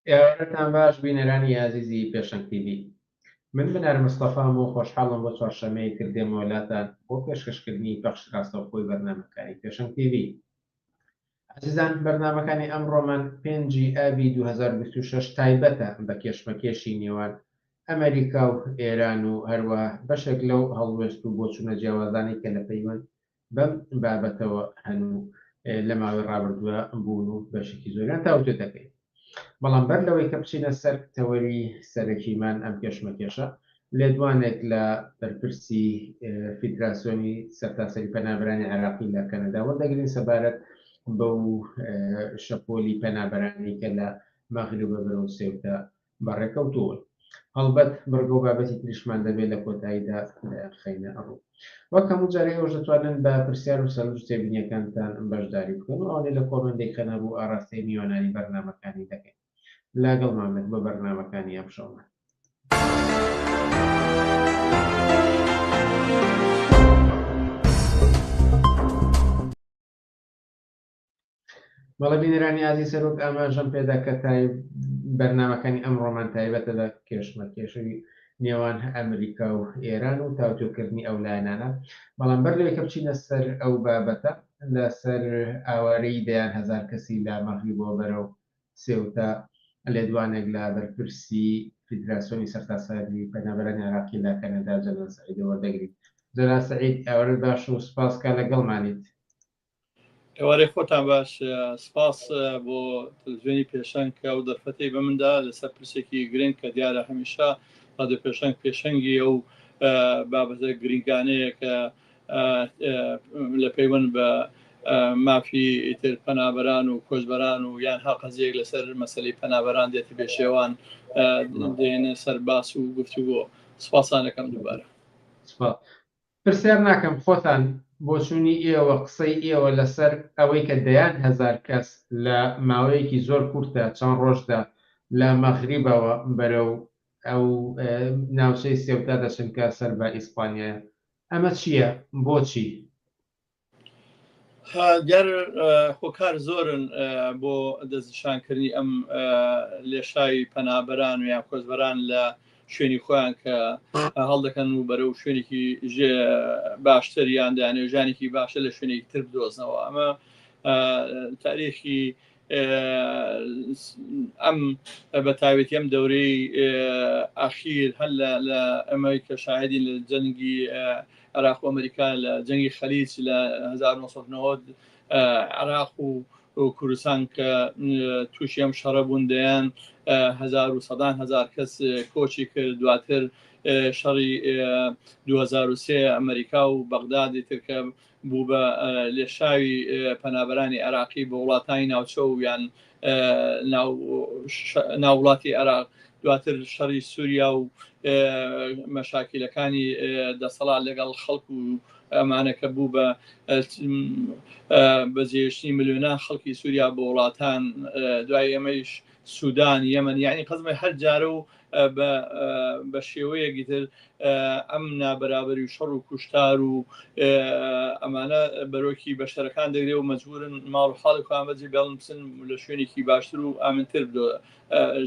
ئێوارەتان باش بینەرانی ئازیزی پێشەنگ تیڤی. من بنار مستەفام و خۆشحاڵم بۆ چوارشەممەیەک تر دێمەوە لاتان بۆ پێشکەشکردنی پەخشی ڕاستەوخۆی بەرنامەکانی پێشەنگ تیڤی. ئازیزان بەرنامەکانی ئەمڕۆمان پێنجی ئابی 2026 تایبەتە بە کێشمەکێشی نێوان ئەمەریکا و ئێران و هەروەها بەشێک لەو هەڵوێست و بۆچوونە جیاوازانەی کە لە پەیوەند بەم بابەتەوە هەن و لە ماوەی ڕابردووە بوون و بەشێکی زۆریان تاوتوێ دەکەین. بەڵام بەر لەوەی کە بچینە سەر تەوەری سەرەکیمان ئەم کێشمەکێشە، لێدوانێک لە بەرپرسی فیدراسیۆنی سەرتاسەری پەنابەرانی عێراقی لە کەنەدا وەردەگرین سەبارەت بەو شەپۆلی پەنابەرانەی کە لە مەغریبە بەرەو سێوتە بەڕێکەوتوون. هەڵبەت بڕگە و بابەتی تریشمان دەبێت لە کۆتاییدا دەیانخەینە ڕوو. وەک هەموو جارێ ئێوەش دەتوانن بە پرسیار و سەرنج و تێبینییەکانتان بەشداری بکەن و ئەوانەی لە comment دەیخەنە ڕوو ئاراستەی میوانانی بەرنامەکانی دەکەین. لەگەڵمان بن بۆ بەرنامەکانی ئەمشەومان. بەڵێ بینەرانی ئازیز سەرۆک ئاماژەم پێدا کە تای بەرنامەکانی ئەمڕۆمان تایبەتە بە کێشمەکێشەی نێوان ئەمریکا و ئێران و تاوتوێکردنی ئەو لایەنانە بەڵام بەر لەوەی کە بچینە سەر ئەو بابەتە لەسەر ئاوارەی دەیان هەزار کەسی لە مەغریبەوە بەرەو سێوتە لێدوانێک لە بەرپرسی فیدراسیۆنی سەرتاسەری پەنابەرانی عێراقی لە کەنەدا جەلال سەعیدەوە وەردەگرین. جەلال سەعید ئێوارەت باش و سوپاس کە لەگەڵمانیت. ئێوارەی خۆتان باش سپاس بۆ تەلەڤزیۆنی پێشەنگ کە ئەو دەرفەتەی بە مندا لەسەر پرسێکی گرنگ کە دیارە هەمیشە ڕادیۆ پێشەنگ پێشەنگی ئەو بابەتە گرنگانەیە کە لە پەیوەند بە مافی ئیتر پەنابەران و کۆچبەران و یان هەر قەزیەک لەسەر مەسەلەی پەنابەران دێتە پێشێوان دێنە سەر باس و گفتوگۆ سپاسانەکەم دووبارە. سپاس. پرسیار ناکەم خۆتان بۆچوونی ئێوە، قسەی ئێوە لەسەر ئەوەی کە دەیان هەزار کەس لە ماوەیەکی زۆر کورتدا، چەند ڕۆژدا لە مەغریبەوە بەرەو ئەو ناوچەی سێوتا دەچن کە سەر بە ئیسپانیایە، ئەمە چییە؟ بۆچی؟ دیار هۆکار زۆرن بۆ دەستنیشانکردنی ئەم لێشاوی پەنابەران و یان کۆچبەران لە شوێنی خۆیان کە هەڵدەکەن و بەرەو شوێنێکی باشتر یان دانێ ژیانێکی باشە لە شوێنێکی تر بدۆزنەوە ئەمە تاریخی ئەم بە تاوێتی ئەم دەورەی ئاخیر هەر لە ئەمەی کە شاهدین لە جەنگی عێراق و ئەمریکا لە جەنگی خەلیج لە 1990 عێراق و کوردستان کە تووشی ئەم شەڕە بوون دەیان هەزار و سەدان هەزار کەس کۆچی کرد دواتر شەڕی 2023 ئەمریکا و بەغدادی تر کە بوو بە لێشاوی پەنابەرانی عێراقی بۆ وڵاتانی ناوچە و یان ناو وڵاتی عێراق دواتر شەڕی سووریا و مەشاکیلەکانی دەسەڵات لەگەڵ خەڵک و ئەمانە کە بوو بە بەجێشتنی ملیۆنان خەڵکی سووریا بۆ وڵاتان دوای ئەمەیش سوودان یەمەن یعنی قەزمە هەر جارە و بە شێوەیەکی تر ئەم نابەرابەری و شەڕ و کوشتار و ئەمانە بەرۆکی بەشەرەکان دەگرێ و مەجبورن ماڵ و حاڵی خۆیان بەجێ بێڵن بچن لە شوێنێکی باشتر و ئامنتر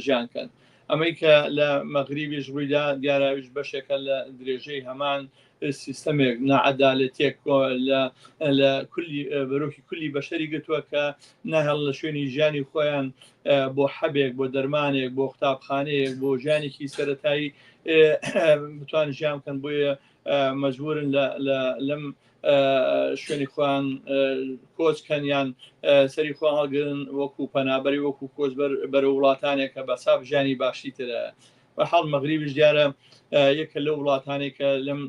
ژیان کەن. ئەمەی کە لە مەغریبیش ڕوویدا دیاراویش بەشێکە لە درێژەی هەمان سیستەمێک ناعەدالەتێک لە کولی بەرۆکی کولی بەشەری گرتووە کە ناهێڵن لە شوێنی ژیانی خۆیان بۆ حەبێک بۆ دەرمانێک بۆ قوتابخانەیەک بۆ ژیانێکی سەتایی بتوان ژیان بکەن بۆیە مەجبورن لەم شوێنی خۆیان کۆچ کەن یان سەری خۆیان هەڵگرن وەکو پەنابەری وەکو کۆچبەر بەرەو وڵاتانێک کە بەساب ژیانی باشی ترە بە حاڵ مەغریبیش دیارە یەکە لەو وڵاتانەی کە لەم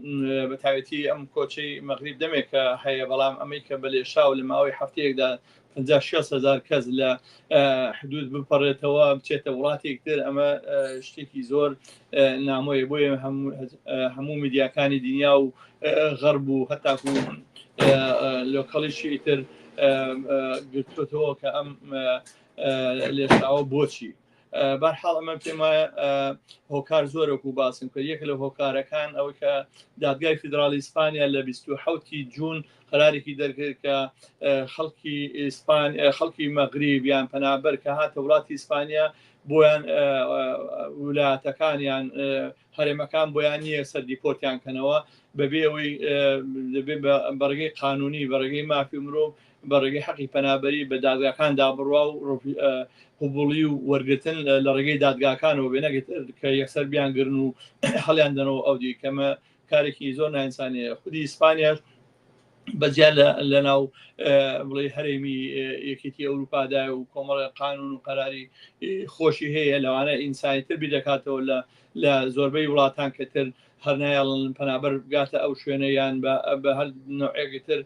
بەتایبەتی ئەم کۆچەی مەغریب دەمێکە هەیە بەڵام ئەمەی کە بە لێشاو لە ماوەی هەفتەیەکدا 50 60 هەزار کەس لە حدود بپەڕێتەوە بچێتە وڵاتێک تر ئەمە شتێکی زۆر نامۆیە بۆیە هەموو میدیاکانی دنیا و غەرب و هەتاکو لۆکەڵیشی تر گرتوتەوە کە ئەم لێشاوە بۆچی. بەرحاڵ ئەمە پێم وایە هۆکار زۆرەک و باسم کرد یەک لە هۆکارەکان ئەوەی کە دادگای فیدراڵی ئیسپانیا لە 27 جوون قەرارێکی دەرکرد کە خەڵکی ئیسپان خەڵکی مەغریب یان پەنابەر کە هاتە وڵاتی ئیسپانیا بۆیان ولاتەکان یان هەرێمەکان بۆیان نییە سەر دیپۆرتیان کەنەوە بەبێ ئەوەی دەبێ بە ڕێگەی قانونی بە ڕێگەی مافی مرۆڤ بە ڕێگەی حەقی پەنابەری بە دادگاکاندا بڕوا و قبوڵی و وەرگتن لە ڕێگەی دادگاکانەوە بێ نەگەیت کە یەکسەر بیانگرن و هەڵیان دەنەوە ئەو دی کەمە کارێکی زۆر نائینسانیە خودی ئیسپانیاش بەجیا لە ناو بڵێ هەرێمی یەکێتی ئەوروپادا و کۆمەڵی قانون و قەراری خۆشی هەیە لەوانە ئینسانی تر بیردەکاتەوە لە لە زۆربەی وڵاتان کە تر هەر نایەڵن پەنابەر بگاتە ئەو شوێنە یان بە هەر نوعێکی تر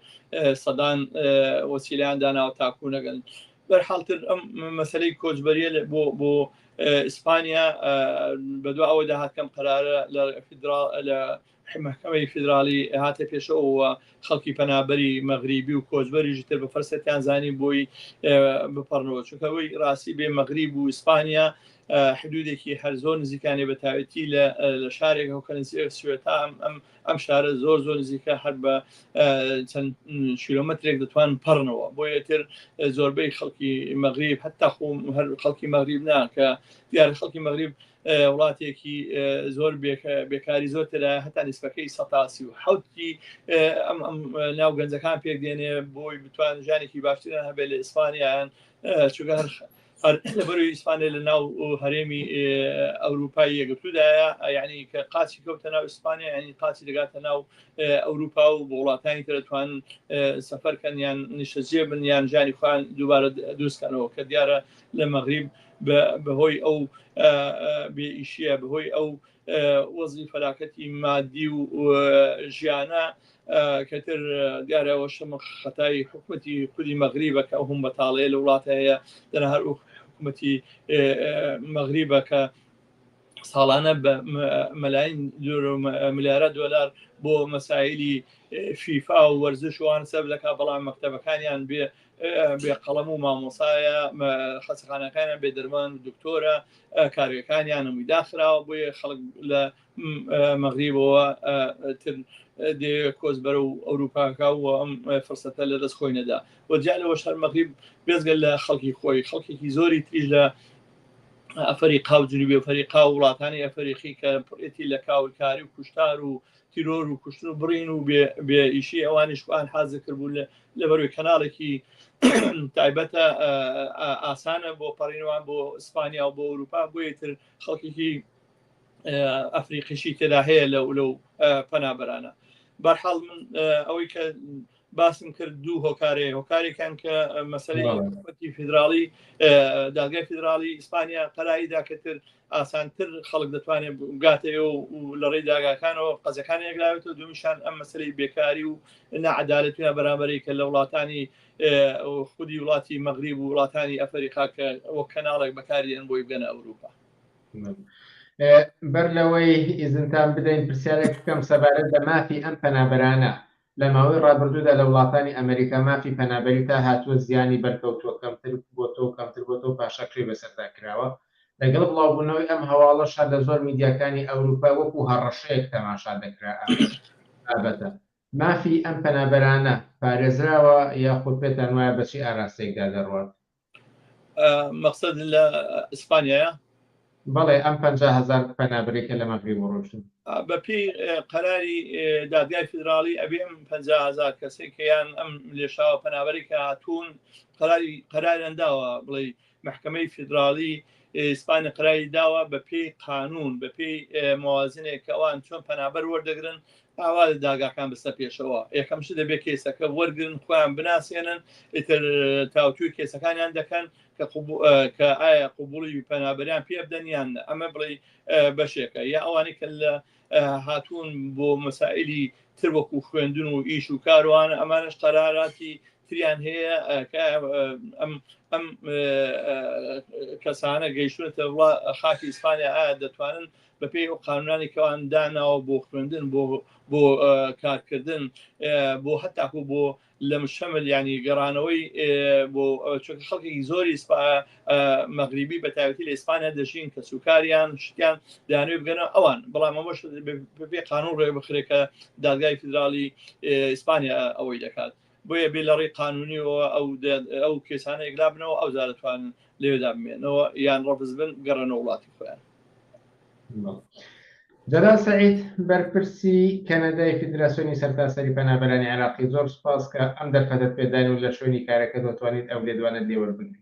سەدان وەسیلیان داناوە تاکو نەگەن بەرحاڵتر ئەم مەسلەی کۆچبەریە بۆ بۆ ئیسپانیا بەدوا ئەوە داهات کەم قەرارە لە فیدرال لە مەحکەمەی فیدراڵی هاتە پێشەوە و خەڵکی پەنابەری مەغریبی و کۆچبەریش تر بە فەرسەتیان زانی بۆی بپەڕنەوە چونکە ئەوەی ڕاستی بێ مەغریب و ئیسپانیا حدودێکی هەر زۆر نزیکانی بە تاوێتی لە شارێک هەوکە نزیک سوێتا ئەم ئەم شارە زۆر زۆر نزیکە هەر بە چەند کیلۆمەترێک دەتوان پەڕنەوە بۆیە تر زۆربەی خەڵکی مەغریب هەتا خۆم هەر خەڵکی مەغریب نا کە دیارە خەڵکی مەغریب وڵاتێکی زۆر بێکاری زۆر تێدا هەتا نیسبەکەی سەتاسی و حوتی ئەم ئەم ناو گەنجەکان پێک دێنێ بۆی بتوان ژیانێکی باشتریان هەبێت لە ئیسپانیان چونکە هەر لەبەروی ئیسپانیا لە ناو هەرێمی ئەوروپای یەکگرتوودایە یعنی کە قاچی کەوتە ناو ئیسپانیا یعنی قاچی دەگاتە ناو ئەوروپا و بۆ وڵاتانی تر دەتوان سەفەر کەن یان نیشتەجێ بن یان ژیانی خۆیان دووبارە دروستکەنەوە کە دیارە لە مەغریب بەهۆی ئەو بێ ئیشیە بەهۆی ئەو وەزی فەلاکەتی مادی و ژیانە کەتر دیارە ئەوەشم خەتای حکومەتی خودی مەغریبە کە ئەو هەم بەتاڵەیە لە وڵاتە هەیە دەنا هەر حکومەتی مەغریبە کە ساڵانە بە مەلاین ملیارە دۆلار بۆ مەسایلی فیفا و وەرزش وان سەر دەکا بەڵام مەکتەبەکانیان بێ بێ قەڵەم و مامۆسایە خەسەخانەکانیان بێ دەرمان و دکتۆرە کارگەکانیان هەمووی داخراوە بۆیە خەڵک لە مەغریبەوە تر دێ کۆچ بەرەو ئەوروپاکە و ئەم فرسەتە لە دەست خۆی نەدا و جیا لەوەش هەر مەغریب بێزگە لە خەڵکی خۆی خەڵکێکی زۆری تریش لە ئەفەریقا و جنوبی ئەفەریقا و وڵاتانی ئەفەریقی کە پڕێتی لە کاولکاری و کوشتار و تیرۆر و کوشتن و بڕین و بێ ئیشی ئەوانیش خۆیان حازر کردبوو لەبەروی کەناڵێکی تایبەتە ئاسانە بۆ پەڕینەوان بۆ ئیسپانیا و بۆ ئەوروپا بۆیە تر خەڵکێکی ئەفریقیشی تێدا هەیە لەو لەو پەنابەرانە بەرحاڵ من ئەوەی کە باسم کرد دوو هۆکارێ هۆکارێکان کە مەسەلەی حکومەتی فیدراڵی دادگای فیدراڵی ئیسپانیا قەراری دا کە تر ئاسانتر خەڵک دەتوانێت بگاتە و لە ڕێی داگاکانەوە قەزەکان یەکلاوێتەوە دومیشان ئەم مەسەلەی بێکاری و نەعەدالەتی نابەرامبەری کە لە وڵاتانی خودی وڵاتی مەغریب و وڵاتانی ئەفەریقا کە وەک کەناڵێک بەکاریێن بۆی بگەنە ئەوروپا. بەر لەوەی ئیزنتان بدەین پرسیارێک بکەم سەبارەت بە مافی ئەم پەنابەرانە لە ماوەی ڕابردوودا لە وڵاتانی ئەمریکا مافی پەنابەری تا هاتووە زیانی بەرکەوتووە، کەمتر بۆتەوە و کەمتر بۆتەوە و پاشەکشەی بەسەردا کراوە. لەگەڵ بڵاوبوونەوەی ئەم هەواڵەش هەر لە زۆر میدیاکانی ئەوروپا وەکو هەڕەشەیەک تەماشا دەکرا ئەم بابەتە. مافی ئەم پەنابەرانە پارێزراوە یاخود پێتان وایە بە چی ئاراستەیەکدا دەڕوات؟ مەقسەد لە ئیسپانیایە؟ بەڵێ ئەم 50 هەزار پەنابەرەی کە لە مەغریب ڕۆشتن. بەپێی قەراری دادگای فیدراڵی ئەبێ ئەم 50 هەزار کەسێک کە یان ئەم لێشاوە پەنابەری کە هاتوون قەراری قەراریان داوە بڵێ مەحکەمەی فیدراڵی ئیسپانیا قەراری داوە بە پێی قانون بە پێی موازنێک کە ئەوان چۆن پەنابەر وەردەگرن ئاوا لە داگاکان بستە پێشەوە یەکەم شت دەبێت کەیسەکە وەرگن خۆیان بناسێنن ئیتر تاوتوی کەیسەکانیان دەکەن کە کە ئایا قوبوڵی پەنابەریان پێ بدەن یان ئەمە بڵێ بەشێکە یا ئەوانەی کە لە هاتوون بۆ مەسائلی تر وەکو خوێندن و ئیش و کاروان ئەمانش قەراراتی تریان هەیە کە ئەم ئەم کەسانە گەیشتونەتە خاکی ئیسپانیا ئایا دەتوانن بەپێی ئەو قانونانی کەوان داناوە بۆ خوێندن بۆ بۆ کارکردن بۆ هەتاکو بۆ لە مشەمل یانی گەڕانەوەی بۆ چونکە خەڵکێکی زۆری مەغریبی بە تایبەتی لە ئیسپانیا دەژین کە سوکاریان شتیان دەیانوێت بگەنە ئەوان بەڵام ئەمەش بەپێی قانون ڕێ بخرێت کە دادگای فیدراڵی ئیسپانیا ئەوەی دەکات بۆیە بێ لە ڕێی قانونیەوە ئەو ئەو کێسانە یەکلا بنەوە ئەو دەتوانن لەوێدا بمێنەوە یان ڕەفز بن گەڕێنەوە وڵاتی خۆیان. جەلال سەعید، بەرپرسی کەنەدای فیدراسیۆنی سەرتاسەری پەنابەرانی عێراقی، زۆر سوپاس کە ئەم دەرفەتەت پێداین و لە شوێنی کارەکەتەوە توانیت ئەو لێدوانەت لێ وەربگرین.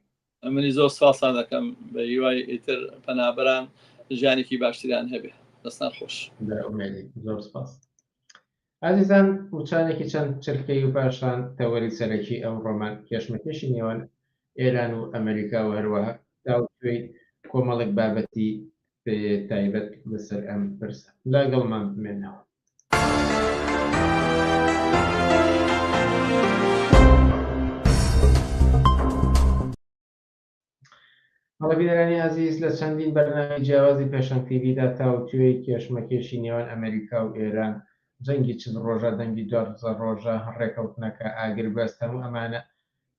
منیش زۆر سوپاستان دەکەم، بە هیوای ئیتر پەنابەران ژیانێکی باشتریان هەبێ. دەستان خۆش. بە ئومێدین. زۆر سوپاس. ئازیزان وچانێکی چەند چرکەی و پاشان تەوەری سەرەکی ئەمڕۆمان کێشمەکێشی نێوان ئێران و ئەمەریکا و هەروەها تاوتوێی کۆمەڵێک بابەتی تایبەت لەسەر ئەم پرسە لەگەڵمان بمێنەوە. بەڵێ بینەرانی ئازیز لە چەندین بەرنامەی جیاوازی پێشەنگ تیڤیدا تاوتوێی کێشمەکێشی نێوان ئەمەریکا و ئێران، جەنگی 40 ڕۆژە، دەنگی 12 ڕۆژە، ڕێکەوتنەکە، ئاگربەست، هەموو ئەمانە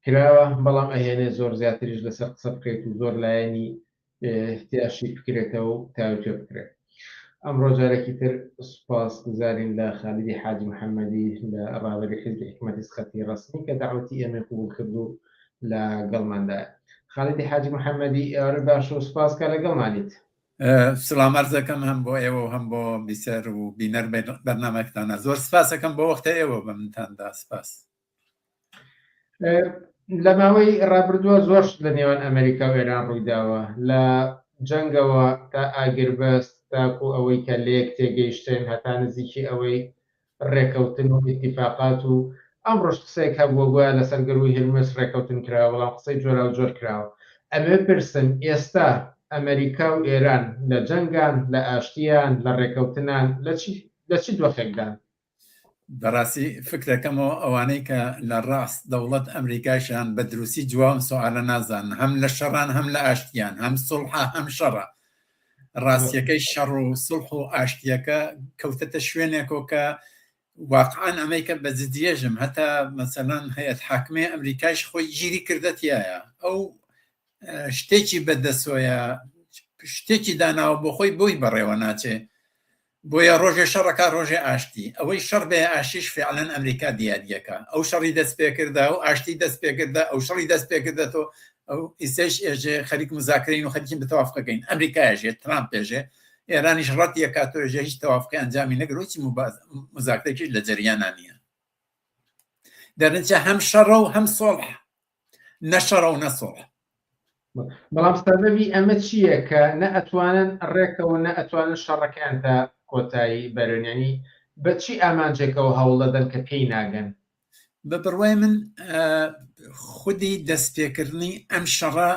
کراوە، بەڵام ئەهێنێ زۆر زیاتریش لەسەر قسە بکرێت و زۆر لایەنی تیاشی بکرێتەوە و تاوتوێ بکرێت. ئەمڕۆ جارێکی تر سوپاس گوزارین لە خالیدی حاجی محەممەدی لە ڕابەری حیزبی حیکمەتی خەتی ڕەسمی کە دەعوەتی ئێمەی قبوڵ کرد و لە گەڵماندایە. خالیدی حاجی محەممەدی ئێوارە باش و سوپاس کە لەگەڵمانیت. سڵام عەرز دەکەم هەم بۆ ئێوە و هەم بۆ بیسەر و بینەر بەرنامەکتانە. زۆر سپاسەکەم بۆ وەختە ئێوە بە منتان دا. سپاس. لە ماوەی ڕابردووە زۆر شت لە نێوان ئەمریکا و ئێران ڕوویداوە، لە جەنگەوە تا ئاگربەست تاکو ئەوەی کە لەیەک تێگەیشتن هەتا نزیکی ئەوەی ڕێکەوتن و ئیتیفاقات و ئەمڕۆش قسەیەک هەبووە گوایە لەسەر گەرووی هرمز ڕێکەوتن کراوە بەڵام قسەی جۆراوجۆر کراوە. ئەمەوێ پرسم ئێستا ئەمریکا و ئێران لە جەنگان، لە ئاشتیان، لە ڕێکەوتنان، لە چی لە چ دۆخێکدان؟ بەڕاستی فکرەکەمەوە ئەوانەی کە لە ڕاست دەوڵەت ئەمریکایشان بە دروستی جواب سوالە نازانن هەم لە شەڕان هەم لە ئاشتیان هەم سوڵحە هەم شەڕە ڕاستیەکەی شەڕ و سڵح و ئاشتیەکە کەوتەتە شوێنێکەوە کە واقعا ئەمەی کە بە جدیەژم هەتا مەسەلەن هەیەت حاکمێ ئەمریکایش خۆی گیری کردەتیایە ئەو شتێکی بەدەسۆیە شتێکی داناوە بۆ خۆی بۆی بەڕێوە ناچێ بۆیە ڕۆژێ شەڕەکە ڕۆژێ ئاشتی ئەوەی شەڕ بێ ئاشتیش فعلەن ئەمریکا دیاریەکە ئەو شەڕی دەست پێکردا و ئاشتی دەست پێکردا ئەو شەڕی دەست پێکردەتەوە ئەو ئیسەش ئێژێ خەریک مزاکرین و خەریکین بە تەوافقەکەین ئەمریکا ئێژێ ترامپ ئێژێ ئێرانیش ڕەت یەکاتەوە ئێژێ هیچ تەوافقی ئەنجامی نەگرت هیچ مزاکرێکیش لە جەریانا نییە دەرنچە هەم شەڕە و هەم سۆڵح نە شەڕە و نە سۆڵح بەڵام سەبەبی ئەمە چییە کە نە ئەتوانن ڕێکەوە نە ئەتوانن شەڕەکەیان تا کۆتایی بەرن ینی بە چی ئامانجێکەوە هەوڵ دەدەن کە پێی ناگەن؟ بە بڕوای من خودی دەستپێکردنی ئەم شەڕە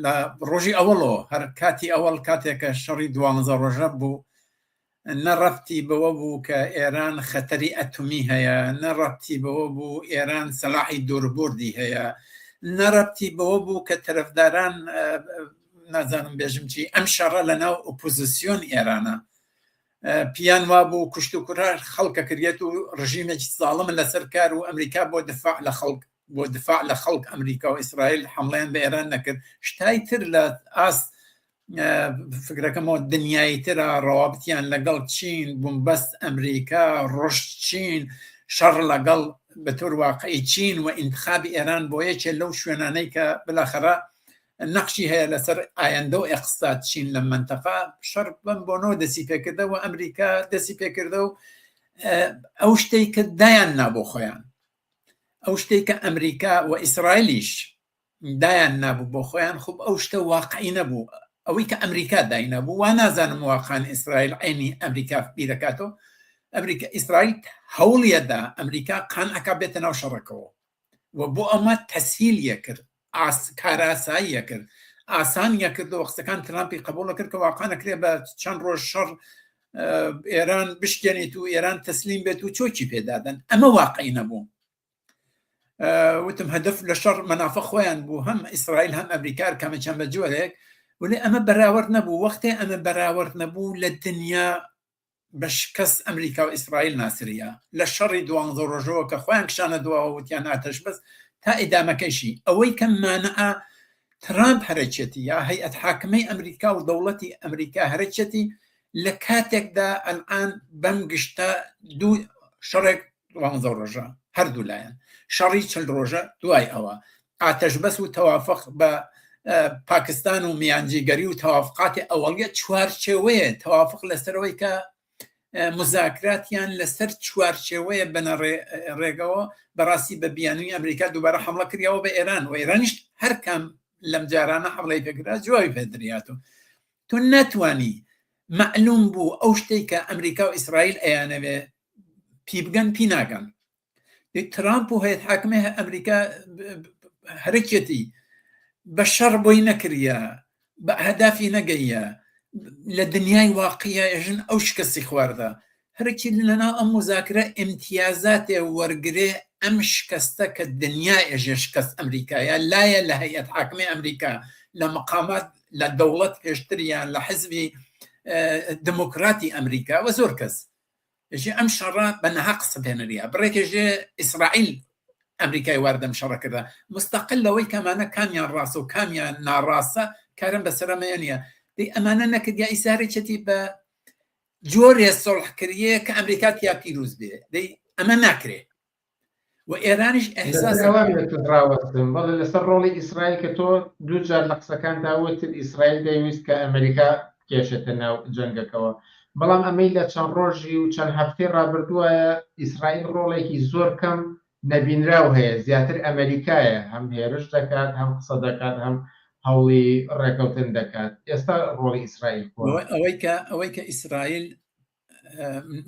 لە ڕۆژی ئەوەڵەوە هەر کاتی ئەوەڵ کاتێکە شەڕی دوانزە ڕۆژە بوو نە ڕەبتی بەوە بوو کە ئێران خەتەری ئەتومی هەیە، نە ڕەبتی بەوە بوو ئێران سەلاحی دووربوردی هەیە، نە ڕەبتی بەوە بوو کە تەرەفداران نازانم بێژم چی ئەم شەڕە لە ناو ئۆپۆزیسیۆن ئێرانە پیان وابوو کوشت و کورار خەڵکە کریەت و ڕژیمێکی زاڵم لەسەر کار و ئەمریکا بۆ دفاع لە خەڵک بۆ دفاع لە خەڵک ئەمریکا و ئیسرائیل حمڵیان بە ئێران نەکرد شتای تر لە ئاست فکرەکەمەوە دنیایی ترە ڕەوابتیان لەگەڵ چین بومبەست ئەمریکا ڕۆشت چین شەڕ لەگەڵ بە تۆر واقعی چین و ئینتخابی ئێران بۆ یەکێ لەو شوێنانەی کە بلاخەرە نەقشی هەیە لەسەر ئایندە و ئەقساد چین لە منتەقا شەڕ بەم بۆنەوە دەسی پێکردەوە ئەمریکا دەسی پێکردە و ئەو شتێک کە دایان نابۆ خۆیان ئەو شتێک کە ئەمریکا و ئیسرائیلیش دایان نابوو بۆ خۆیان خب ئەو شتە واقعی نەبوو ئەوەی کە ئەمریکا داینابوو وا نازانم واقعان ئیسرائیل عینی ئەمریکا بیرەکاتەوە ئەمریکا ئیسرائیل هەوڵیەدا ئەمریکا قانعەکە بێتە ناو شەڕەکەوە و بۆ ئەمە تەسهیل یەکرد ئاس کاراسایی یەکرد ئاسان یەکردەوە قسەکان ترامپی قبوڵ کرد کە واقع نەکرێ بە چەند ڕۆژ شەڕ ئێران بشکێنیت و ئێران تەسلیم بێت و چۆکی پێدادەن ئەمە واقعی نەبوو وتم هەدف لە شەڕ مەنافە خۆیان بوو هەم ئیسرائیل هەم ئەمریکار کەمە چەند بە جۆرێک ولی ئەمە بەراورد نەبوو وەختێ ئەمە بەراورد نەبوو لە دنیا. بە شکست ئەمریکا و ئیسرائیل ناسریا لە شەڕی دوانزە ڕۆژەوە کە خۆیان کشانە دواوە وتیان ئاتەش بەس تا ئیدامەکەیشی ئەوەی کە مانعە ترامپ هەرەکێتی یا هەیئەت حاکمەی ئەمریکا و دەوڵەتی ئەمریکا هەرەکێتی لە کاتێکدا ئەلئان بەم گشتە دوو شەڕێک دوانزە ڕۆژە هەردوو لایەن شەڕی چل ڕۆژە دوای ئەوە ئاتەشبەس و تەوافق بە پاکستان و میانجیگەری و تەوافقاتی ئەوەڵیە چوارچێوەیە تەوافق لەسەرەوەی کە مزاکراتیان لەسەر چوارچێوەیە بنە ڕێگەوە بەڕاستی بە بیانوی ئەمریکا دووبارە حملە کریاوە بە ئێران و ئێرانیش هەرکام لەم جارانە حملەی پێکرا جوابی پێدریاتەوە تۆ ناتوانی معلوم بوو ئەو شتێک کە ئەمریکا و ئیسرائیل ئەیانەوێ پی بگەن پی ناگەن ترامپ و هەیەت حاکمێ ئەمریکا هەرەکێتی بە شەڕ بۆی نەکریا بە ئەهدافی نەگەیە لە دنیای واقعە ژن ئەو شکستی خواردە هەرکی لەناو ئەم مزاکرە ئیمتیازاتێ وەرگێ ئەم شکستە کە دنیا ئێژێ شکست ئەمریکایە لایە لە هەیئەت حاکمی ئەمریکا لە مقامات لە دەوڵەت پێشتریان لە حزبی دموکراتی ئەمریکا وە زۆر کەس ژێ ئەم شەڕە بە نەهەق سەپێنریا بڕێکێ ژێ ئیسرائیل ئەمریکای واردەم شەڕە کردا مستەقل لەوەی کەمانە کامیان ڕاستە و کامیان ناڕاستە کارم بەسەرەمەیە نییە دەی ئەمانە نەکردیا ئیسارێکێتی بە جۆرێ سڵح کریە کە ئەمریکا تیا پیروز بێ دەی ئەمە ناکرێ و ئێرانیش ئەحساس ڕاوەستم بەڵێ لەسەر ڕۆڵی ئیسرائیل کە تۆ دوو جار لە قسەکاندا وتت ئیسرائیل دەیویست کە ئەمریکا بکێشێتە ناو جەنگەکەوە بەڵام ئەمەی لە چەند ڕۆژی و چەند هەفتەی ڕابردووە ئیسرائیل ڕۆڵێکی زۆر کەم نەبینراو هەیە زیاتر ئەمریکایە هەم هێرش دەکات هەم قسە دەکات هەم هەوڵی ڕێکەوتن دەکات ئێستا ڕۆڵی ئیسرائیل ئەوەی کە ئەوەی کە ئیسرائیل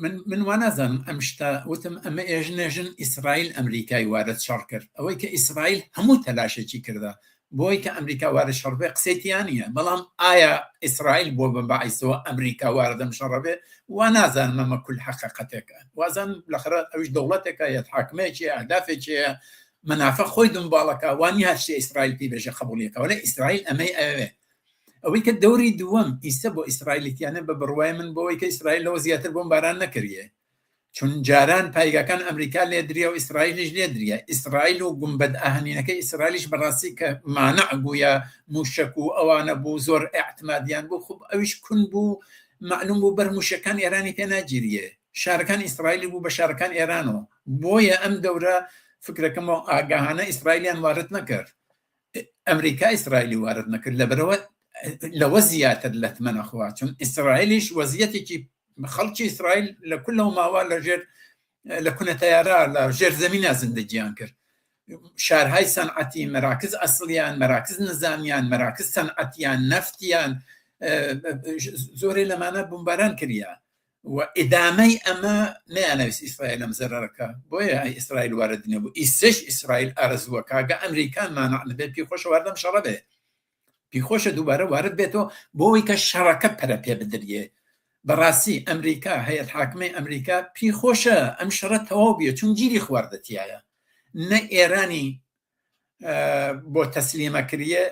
من من وا نازانم ئەم شتە وتم ئەمە ئێژنێژن ئیسرائیل ئەمریکای وارد شەڕ کرد ئەوەی کە ئیسرائیل هەموو تەلاشێکی کردە بۆی کە ئەمریکا وارد شەڕ بێ قسەی تیا نییە بەڵام ئایا ئیسرائیل بۆ بە باعیسەوە ئەمریکا واردەم شەڕە بێ وا نازانم ئەمە کول حەقیقەتێکە وازان لەخرە ئەویش دەوڵەتێکە یە حاکمێکی ئەهدافێکی هەیە مەنافە خۆی دنباڵەکە وانی هەر شتێ ئیسرائیل پێی بێژێ قبوڵیەکە وەلێ ئیسرائیل ئەمەی ئەوێ ئەوەی کە دەوری دووەم ئیسە بۆ ئیسرائیلیتیانە بە بڕوای من بۆەوەی کە ئیسرائیل لەوە زیاتر بۆم باران نەکریێ چون جاران پایگاکان ئەمریکا لێدریا و ئیسرائیلیش لێدریا ئیسرائیل و گومبەد ئاهنینەکەی ئیسرائیلیش بەڕاستی کە مانع گویا موشک و ئەوانە بوو زۆر اعتمادیان بوو خوب ئەویش کون بوو معلوم بوو بەر موشەکان ئێرانی پێ ناگیریێ شارەکان ئیسرائیلی بوو بە شارەکان ئێرانەوە بۆیە ئەم دەورە فکرەکەمەوە ئاگاهانە ئیسرائیلیان وارد نەکرد ئەمریکا ئیسرائیلی وارد نەکرد لەبەرەوە لەوە زیاتر لەتمە نەخوا چون ئیسرائیلیش وەزیەتێکی خەڵکی ئیسرائیل لە کولەوە ماوە لە ژێر لە کونە تەیارە لە ژێر زەمینە زندگیان کرد شارهای سەنعەتی مەراکز ئەسڵیان مەراکز نزامیان مەراکز سەنعەتیان نەفتیان زۆرێ لەمانە بمباران کریا و ئیدامەی ئەمە نەیانەویست ئیسرائیل ئەم زەرەرەکە بۆیە ئیسرائیل وارد نەبوو ئیسش ئیسرائیل ئارەزووەکە گە ئەمریکا مانع نەبێت پێی خۆشە وارد ئەم شەڕە بێ پێی خۆشە دووبارە وارد بێتەوە بۆ ئەوەی کە شەڕەکە پەرە پێ بدریێ بەڕاستی ئەمریکا هەیەت حاکمەی ئەمریکا پێی خۆشە ئەم شەڕە تەواو بێ چون گیری خواردە تایە نە ئێرانی بۆ تەسلیمە کریە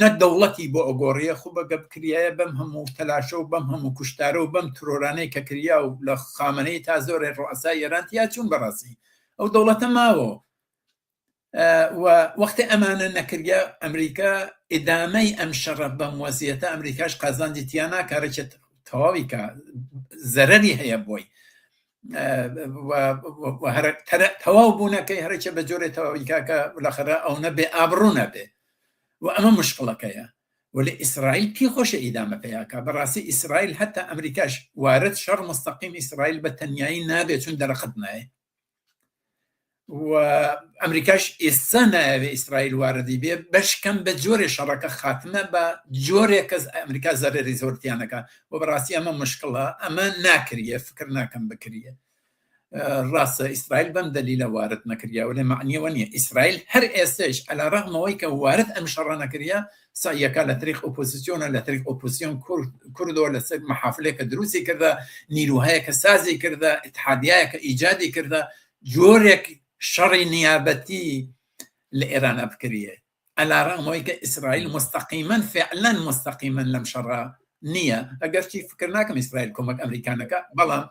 نە دەوڵەتی بۆ ئەگۆڕیە خو بەگە بکریایە بەم هەموو تەلاشە و بەم هەموو کوشتارە و بەم ترۆرانەی کە کریا و لە خامنەی تا زۆرێ ڕوئەسای ئێران تیا چوون بەڕاستی ئەو دەوڵەتە ماوە و وەختی ئەمانە نەکریا ئەمریکا ئیدامەی ئەم شەڕە بەم وەزیەتە ئەمریکاش قازانجی تیا ناکارێکێت تەواوی کە زەرەری هەیە بۆی تەواو بوونەکەی هەرچە بە جۆرێ تەواوی کاکە لەخەرە ئەو نەبێ ئابڕوو نەبێ و ئەمە مشکڵەکەیە ولی ئیسرائیل پێ خۆشە ئیدامە پیاکە بەڕاستی ئیسرائیل هەتا ئەمریکاش وارد شەڕ مستەقیم ئیسرائیل بە تەنایی نابێت چون دەرەقەت نایە و ئەمریکاش ئێستا نایەوێ ئیسرائیل واردی بێ بەشکەم بە جۆرێ شەڕەکە خاتمە بە جۆرێک کەس ئەمریکا زەرەری زۆرتیانەکە و بەڕاستی ئەمە مشکڵە ئەمە ناکریە فکر ناکەم بکریە ڕاستە ئیسرائیل بەم دەلیلە وارد نەکریا وەلێ معنیەوە نییە ئیسرائیل هەر ئێستش علی ڕەغمەوەی کە وارد ئەم شەڕە نەکریا سەعیەکە لە تریق ئۆپۆزیسیۆنە لە تریق ئۆپۆزیسیۆن کوردەوە لەسەر مەحافلێکە دروستی کردە نیروهایەکە سازی کردە ئیتحادیایەکە ئیجادی کردە جۆرێک شەڕی نیابەتی لە ئێرانە بکریێ علی ڕەغمەوەی کە ئیسرائیل مستەقیمەن فعلا مستەقیمەن لەم شەڕە. نییە ئەگەرچی فکر ناکەم ئیسرائیل کۆمەک ئەمریکانەکە بەڵام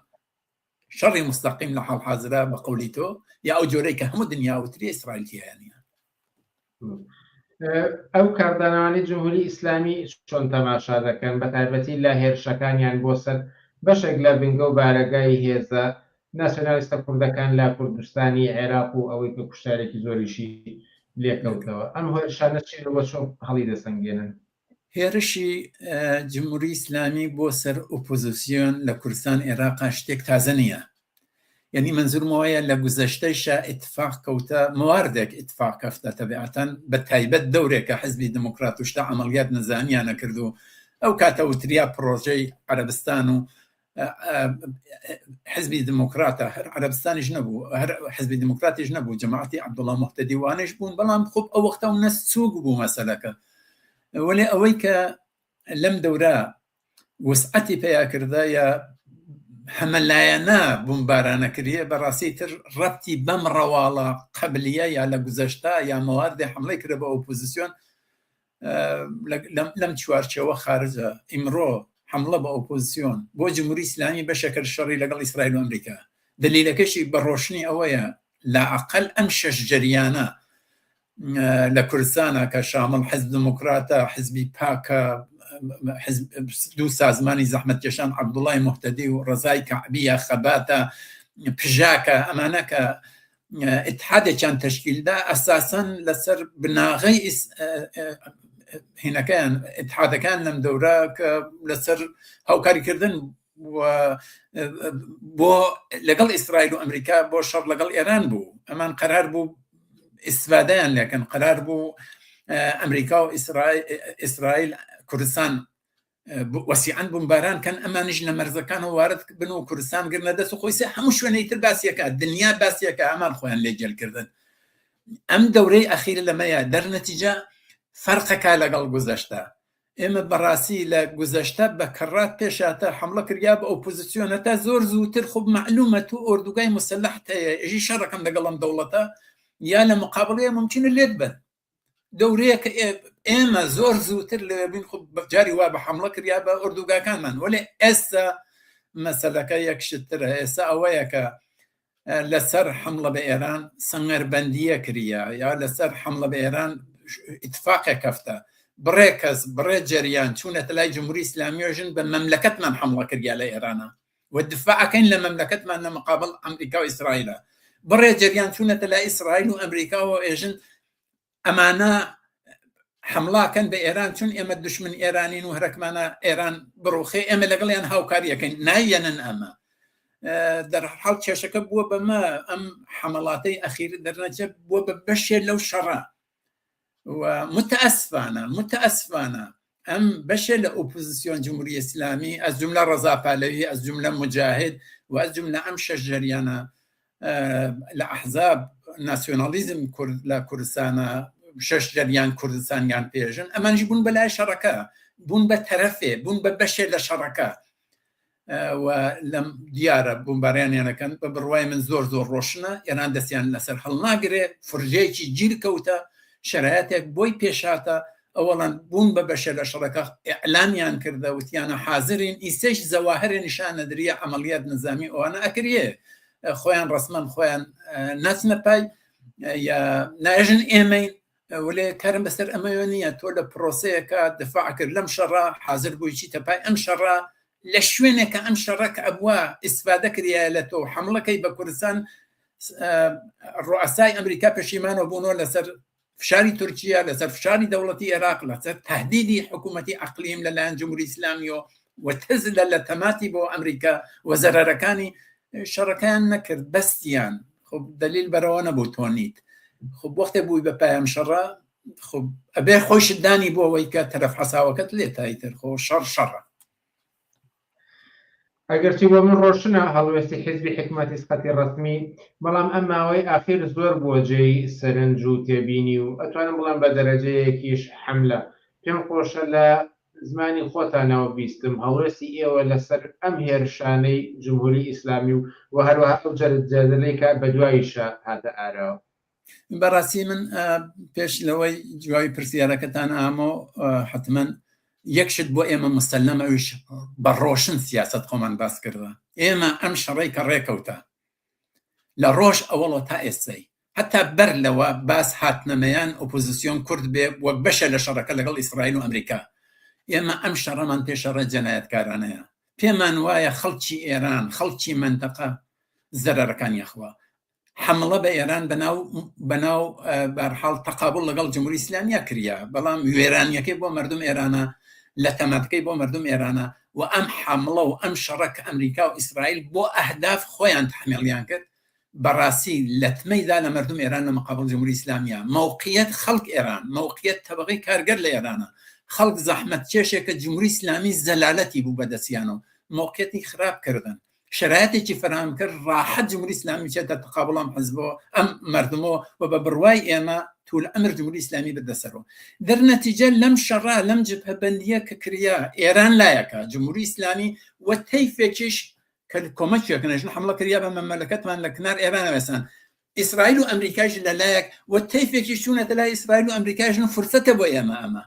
شەڕی مستەقیم لە حاڵ حازرا بە قەولی تۆ یا ئەو جۆرەی کە هەموو دنیا وتری ئیسرائیل تیایا نییە. ئەو کاردانەوانەی جمهوری ئیسلامی چۆن تەماشا دەکەن بە تایبەتی لە هێرشەکانیان بۆ سەر بەشێک لە بنگە و بارەگای هێزە ناسیۆنالیستە کوردەکان لە کوردستانی عێراق و ئەوەی کە کوشتارێکی زۆریشی لێکەوتەوە ئەم هێرشانە چین و چۆن هەڵیدەسەنگێنن؟ هێرشی جمهوری ئیسلامی بۆ سەر ئۆپۆزیسیۆن لە کوردستان ئێراقا شتێک تازە نییە یعنی منزورم ئەوەیە لە گوزەشتەیشا ئیتفاق کەوتە مواردێک ئیتفاق کەفتە تەبیعەتەن بە تایبەت دەورێک کە حزبی دموکرات و شتە عەمەڵیات نزامیانە کرد و ئەو کاتە وتریا پڕۆژەی عەرەبستان و حزبی دموکراتە هەر عەرەبستانیش نەبوو هەر حزبی دموکراتیش نەبوو جەماعەتی عەبدوڵڵا موهتەدی وانەش بوون بەڵام خۆ ئەو وەختە و نەست چووک بوو مەسەلەکە وەلێ ئەوەی کە لەم دەورە وسعەتی پیا کردە یا هەمەلایەنە بمبارانە کریە بەڕاستی تر ڕەبتی بەم ڕەواڵە قەبلیە یا لە گوزەشتە یا مەواردێ حملەی کرە بە ئۆپۆزیسیۆن لەم چوارچێوە خارجە ئیمڕۆ حملە بە ئۆپۆزیسیۆن بۆ جمهوری ئیسلامی بەشەکە شەڕی لەگەڵ ئیسرائیل و ئەمریکا دلیلەکەشی بە ڕۆشنی ئەوەیە لاقل ئەم شەش جەریانە لە کوردستانە کە شامڵ حزب دموکراتە حزبی پاکە دوو سازمانی زەحمەتکێشان عەبدوڵای موهتەدی و ڕەزای کەعبیە خەباتە پژاکە ئەمانە کە ئیتحادێکیان تەشکیلدا ئەساسەن لەسەر بناغەی هینەکەیان ئیتحادەکان لەم دەورە کە لەسەر هاوکاریکردن بۆ لەگەڵ ئیسرائیل و ئەمریکا بۆ شەڕ لەگەڵ ئێران بوو ئەمان قەرار بوو ئیسفادەیان لەکەن قەرار بوو ئەمریکا و ئیسرائیل کوردستان وەسیعەن بمباران کەن ئەمانیش لە مەرزەکان و وارد بن و کوردستان گرنە دەست و خۆی سێ هەموو شوێنەی تر باسیەکە دنیا باسیەکە ئەمان خۆیان لێ گەلکردن ئەم دەورەی ئەخیر لەمەیە دەرنەتیجە فەرقەکە لەگەڵ گوزەشتە ئێمە بەڕاستی لە گوزەشتە بە کەڕات پێشاتە حەمڵە کریا بە ئۆپۆزیسیۆن هەتا زۆر زووتر خۆ مەعلومە تو ئۆردوگای موسەلەحت هەیە ئێژی شەڕەکەم لەگەڵ ئەم دەوڵەتە یا لە مقابڵەیە ممکنە لێت بن دەورەیە کە ئێمە زۆر زووتر لەوێ بین خۆ جاری وا بە حەمڵە کریا بە ئۆردوگاکانمان وەلێ ئێستا مەسەلەکە یەک شتترە ئێستا ئەوەیە کە لەسەر حملە بە ئێران سەنگەربەندیە کریا یا لەسەر حملە بە ئێران ئیتفاقێک کەفتە بڕێ کەس بڕێ جەریان چوونەتە لای جمهوری ئیسلامیۆ ژن بە مەملەکەتمان حملە کریا لە ئێرانە و دفاعەکەین لە مەملەکەتمان لە مقابل ئەمریکا و ئیسرائیلە بڕێ جەریان چوونەتە لای ئیسرائیل و ئەمریکا و ئێژن ئەمانە حملاکەن بە ئێران چون ئێمە دشمن ئێرانین و هەرەکمانە ئێران بڕوخێ ئێمە لەگەڵیان هاوکاریەکەین نایەنن ئەمە دەرحاڵ کێشەکە بووە بەمە ئەم حەمەڵاتەی ئەخیر دەرنەچە بووە بە بەشێ لەو شەڕە و متأسفانە متأسفانە ئەم بەشێ لە ئۆپۆزیسیۆن جمهوری ئیسلامی ئەز جملە ڕەزا پالەوی ئەز جملە مجاهد و ئەز جملە ئەم شەش جەریانە لە ئەحزاب ناسیۆنالیزم کورد لە کوردستانە شەش جەریان کوردستانیان پێژن ئەمانیش بوون بە لای شەڕەکە بوون بە تەرەفێ بوون بە بەشێ لە شەڕەکە و لەم دیارە بۆمباریانیانەکەن بە بڕوای من زۆر زۆر ڕۆشنە ئێران دەستیان لەسەر هەڵناگرێ فرژەیەکی گیر کەوتە شەرایەتێک بۆی پێشاتە ئەوەڵەن بوون بە بەشە لە شەڕەکە ئیعلامیان کردە وتیانە حازرین ئیسەیش زەواهرێ نیشان نەدریە عەمەڵیات نزامی ئەوانە ئەکریێ خۆیان ڕەسمەن خۆیان ناچنە پای یا ناژن ئێمەین وەلێ کارم بەسەر ئەمەوە نییە تۆ لە پرۆسەیەکە دفاع کرد لەم شەڕە حاضر بووی چیتە پای ئەم شەڕە لە شوێنێکە ئەم شەڕە کە ئەبووە ئیسفادە کریایە لە تۆ حملەکەی بە کوردستان ڕوئسای ئەمریکا پەشیمانەوە بوونەوە لەسەر فشاری تورکیا لەسەر فشاری دەوڵەتی عێراق لەسەر تهدیدی حکوومەتی ئەقلیم لەلایەن جمهوری ئیسلامیەوە و تز لە لە تەماتی بۆ ئەمریکا و زەرەرەکانی شەڕەکەیان نەکرد بەستیان خب دلیل بەرەوە نەبوو تۆنیت خب وەختێ بووی بە پایەم شەڕە خب ئەبێ خۆیشت دانی بۆ ئەوەی کە تەرەف حەساوەکەت لێ تایتر خۆ شەڕ شەڕە. ئەگەرچی بۆ من ڕۆشنە هەڵوێستی حیزبی حیکمەتی سقەتی ڕەسمی، بەڵام ئەم ماوەی ئاخیر زۆر بووە جێی سەرنج و تێبینی و ئەتوانم بڵێم بە دەرەجەیەکیش حەملە. پێم خۆشە لە زمانی خۆتانەوە بیستم هەڵوێستی ئێوە لە سەر ئەم هێرشانەی جمهوری ئیسلامی و و هەروەها ئەو جەدەلەی کە بە دواییشا هاتە ئاراوە. بەڕاستی من پێش لەوەی جوابی پرسیارەکەتان ئامۆ حتمما. یەک شت بۆ ئێمە مسلم ئەویش بە ڕۆشن سیاست خۆمان باس کردە ئێمە ئەم شەڕەی کە ڕێکەوتە لە ڕۆژ ئەوەڵەوە تا ئێستای هەتا بەر لەوە باس هاتنەمەیان ئۆپۆزسیۆن کورد بێ وەک بەشە لە شەڕەکە لەگەڵ ئیسرائیل و ئەمریکا ئێمە ئەم شەڕەمان پێ شەڕە جەنایەتکارانەیە پێمان وایە خەڵکی ئێران خەڵکی مەنتەقە زەرەرەکان یەخوا حەمڵە بە ئێران بەناو بەناو بەرحاڵ تەقابل لەگەڵ جمهوری ئیسلامیە کریا بەڵام وێرانیەکەی بۆ مردم ئێرانە لە تەماتەکەی بۆ مردم ئێرانە و ئەم حەمڵە و ئەم شەڕە کە ئەمریکا و ئیسرائیل بۆ ئەهداف خۆیان تحمیلیان کرد بەڕاستی لەتمەی دا لە مردم ئێران لە مقابل جمهوری ئیسلامیە مەوقیەت خەڵک ئێران مەوقیەت تەبەقەی کارگەر لە ئێرانە خەڵک زەحمەت کێشێکە جمهوری ئیسلامی زەلالەتی بوو بەدەستیانەوە مەوقیەتی خراپ کردن شەرایتێکی فەراهەم کرد ڕاحەت جمهوری ئیسلامی بچێتە تقابل ئەم حزبەوە ئەم مردمەوە و بە بڕوای ئێمە طول ئەمر جمهوری ئیسلامی بردە سەرەوە دەر نەتیجە لەم شەڕە لەم جبهەبەندیە کە کریا ئێران لایەکە جمهوری ئیسلامی و تەیفێکیش کە کۆمەکێکنەژن حملە کریا بە مەمەلەکەتمان لە کنار ئێرانە وێسان ئیسرائیل و ئەمریکایش لەلایەک و تەیفێکیش چوونەتە لای ئیسرائیل و ئەمریکایشن فرسەتە بۆ ئێمە ئەمە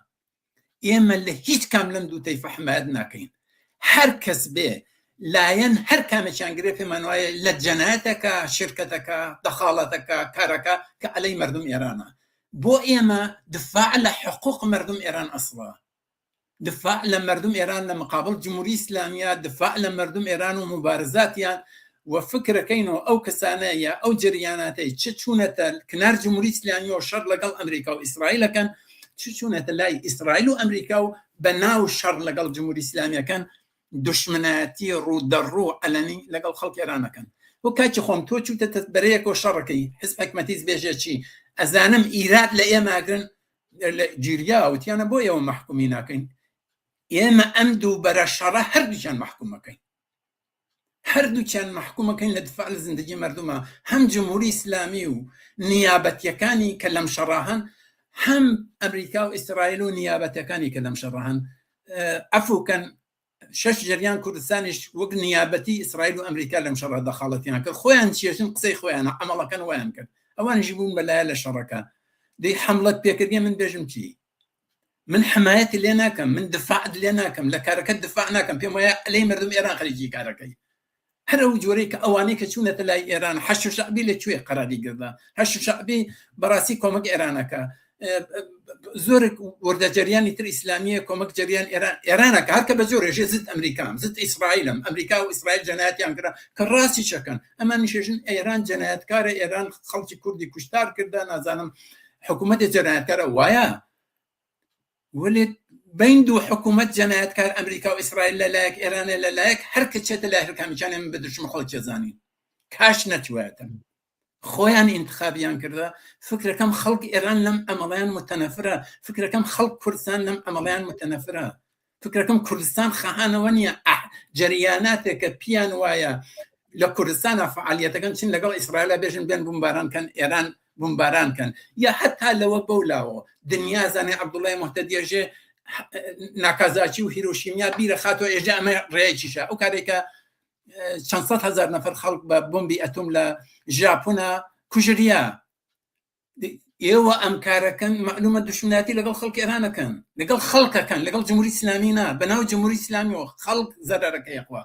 ئێمە لە هیچ کام لەم دوو تەیفە حمایەت ناکەین هەر کەس بێ لایەن هەر کامێکیان گرێ پێمان وایە لە جەنایەتەکە شرکەتەکە دەخاڵەتەکە کارەکە کە عەلەی مردم ئێرانە بۆ ئێمە دفاع لە حقوق مردم ئێران ئەسڵە دفاع لە مردم ئێران لە مقابل جمهوری ئیسلامیە دفاع لە مردم ئێران و مبارزاتیان و فکرەکەین و ئەو کەسانە یا ئەو جەریاناتەی چ چوونەتە کنار جمهوری ئیسلامی و شەڕ لەگەڵ ئەمریکا و ئیسرائیلەکەن چ چوونەتە لای ئیسرائیل و ئەمریکا و بە ناو شەڕ لەگەڵ جمهوری ئیسلامیەکەن دوشمنایەتی ڕوودەڕوو عەلەنی لەگەڵ خەڵک ئێرانەکەن و کاکی خۆم تۆ چووتە بەرەیەکەوە شەڕەکەی حزب حکمەتیز بێژێ چی ئەزانم ئیراد لە ئێماگرن لە گیریا وتیانە بۆ ئێوە مەحکومی ناکەین ئێمە ئەم دوو بەرە شەڕە هەردووکیان مەحکومەکەین هەردووکیان مەحکومەکەین لە دفاع لە زندگی مردمە هەم جمهوری ئیسلامی و نیابەتیەکانی کە لەم شەڕا هەن هەم ئەمریکا و ئیسرائیل و نیابەتەکانی کە لەم شەڕا هەن عەفوکەن شەش جەریان کوردستانیش وەک نیابەتی ئیسرائیل و ئەمریکا لەم شەڕە دەخاڵەتیان کرد خۆیان چێژن قسەی خۆیانە عملەکەن وایان کرد ئەوانیش بوون بەلایە لە شەڕەکە دەی حملەت پێکردێ من بێژم چی من حمایەتی لێ ناکەم من دفاعت لێ ناکەم لە کارەکەت دفاع ناکەم پێم وایە عەلەی مردم ئێران خەریکی کارەکەی هەر ئەو جۆرەی کە ئەوانەی کە چوونەتە لای ئێران حەشد شەعبی لە کوێ قەراری گردا حەشد شەعبی بەڕاستی کۆمەک ئێرانەکە زۆر وردە جەریانی تر ئیسلامیە کۆمەک جەریان ئێران ئێرانەکە هەرکە بە جۆرێژێ زد ئەمریکام زد ئیسرائیلم ئەمریکا و ئیسرائیل جەنایەتیان کرا کە ڕاستی چەکەن ئەمان نیشێژن ئێران جەنایەتکارە ئێران خەڵکی کوردی کوشتار کردا نازانم حکوومەتی جەنایەتکارە وایە وەلێ بین دوو حکوومەت جەنایەتکار ئەمریکا و ئیسرائیل لە لایەک ئێرانە لە لایەک هەر کە چێتە لای هەرکامیچانێ من بە دشم خەڵکی زانین کاش نەچوایەتن خۆیان ئینتخابیان کردە فکرەکەم خەڵک ئێران لەم ئەمەڵیان متەنەفرە فکرەکەم خەڵک کوردستان لەم ئەمەڵیان متەنەفرە فکرەکەم کوردستان خەهانەوە نییە ئەح جەریاناتێکە پیان وایە لە کوردستانە فعالیەتەکەن چین لەگەڵ ئیسرائیل بێژن بێن بمباران کەن ئێران بمباران کەن یا حتا لەوە بەو لاوە دنیا زانێ عەبدوڵای مهتەدیەژێ ناکازاچی و هیرۆشیمیا بیرە خاتۆ ئێژە ئەمە ڕێیەکیشە ئەو کارێکە چەند سەد هەزار نەفەر خەڵک بە بۆمبی ئەتۆم لە ژاپۆنا کوژریا ئێوە ئەم کارەکەن معلومە دوشمناتی لەگەڵ خەڵک ئێرانەکەن لەگەڵ خەڵکەکەن لەگەڵ جمهوری ئیسلامی نا بەناو جمهوری ئیسلامیەوە خەڵک زەرەرەکەی خوا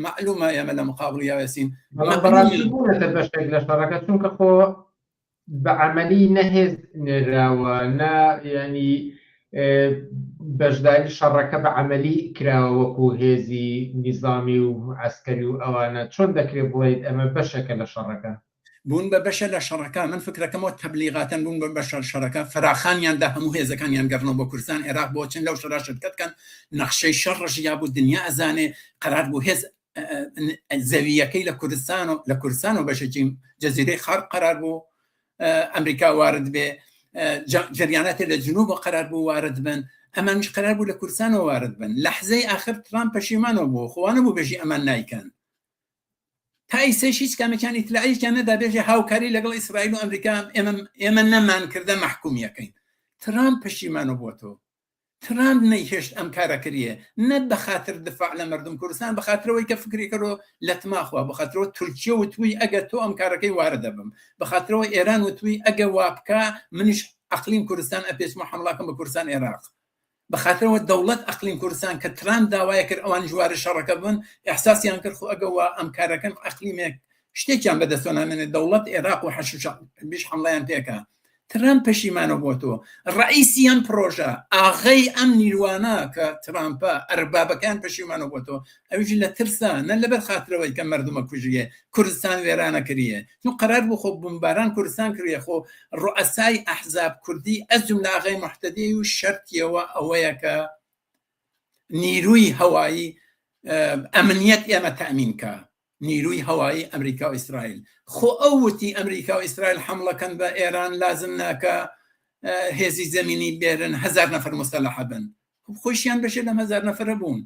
معلومە ئێمە لە مقابل یاوێسین بەڵام بەڕاستی بوونەتە بەشێک لە شەڕەکە چونکە خۆ بە عەمەلی نە هێز نێراوە نە یعنی بەشداری شەڕەکە بە عەمەلی کراوە وەکو هێزی نیزامی و عەسکەری و ئەوانە چۆن دەکرێت بڵێیت ئەمە بەشێکە لە شەڕەکە؟ بوون بە بەشە لە شەڕەکە من فکرەکەمەوە تەبلیغاتەن بوون بە بەشە شەڕەکە فراخانیان دا هەموو هێزەکانیان گەڕنەوە بۆ کوردستان عێراق بۆ چن لەو شەرا شرکەت کەن نەخشەی شەڕ ڕژیا بوو دنیا ئەزانێ قەرار بوو هێز زەویەکەی لە کوردستان و لە کوردستان و بەشێکی جەزیرەی خار قەرار بوو ئەمریکا وارد بێ جریاناتێ لە جنوب قەرار بوو وارد بن ئەمانیش قەرار بوو لە کوردستانەوە وارد بن لەحزەی ئاخر ترامپ پەشیمانەوە بوو خۆوانە بوو بێژی ئەمان نایکەن تا ئیسەیش هیچ کامێکیان ئیتلاعیشیان نەدا بێژێ هاوکاری لەگەڵ ئیسرائیل و ئەمریکا ئێمە ئێمە نەمان کردە مەحکومیەکەین ترامپ پەشیمانە بۆتەوە ترامپ نەیهێشت ئەم کارە کریێ نە بە خاتر دفاع لە مردم کوردستان بە خاترەوەی کە فکری کردۆ لە تماخوا بە خاترەوە تورکیە وتوی ئەگەر تۆ ئەم کارەکەی وارە دەبم بە خاترەوە ئێران وتوی ئەگە وابکا منیش ئەقلیم کوردستان ئەپێچمە حەمڵاکەم بە کوردستان عێراق. بەخاترەوە دەوڵەت ئەقلیم کوردستان کە ترامپ داوای کرد ئەوان ژوارە شەڕەکە بن ئیحساسیان کرد خۆ ئەگە وا ئەم کارەکەن ئەقلیمێک شتێکیان بەدەستەوە نامێنێت دەوڵەت عێراق و حەشد شەعبیش حەمڵەیان پێکا ترامپ پەشیمانە بۆتەوە ڕئیسی ئەم پرۆژە ئاغەی ئەم نیروانە کە ترامپە ئەربابەکان پەشیمانە بۆتەوە ئەویش لە ترسا نە لەبەر خاترەوەی کە مردمە کوژیە کوردستان وێرانە کریە چون قەرار بوو خۆ بمباران کوردستان کریە خۆ ڕوئەسای ئەحزاب کوردی ئەز جملە ئاغای موحتەدی و شەرتیەوە ئەوەیە کە نیروی هەوایی ئەمنیەت ئێمە تەئمین کا نیروی هەوایی ئەمریکا و ئیسرائیل خۆ ئەو وتی ئەمریکا و ئیسرائیل حملەکەن بە ئێران لازم ناکە هێزی زەمینی بێرن هەزار نەفەر مسەلەحە بن خۆشیان بەشێ لەم هەزار نەفرە بوون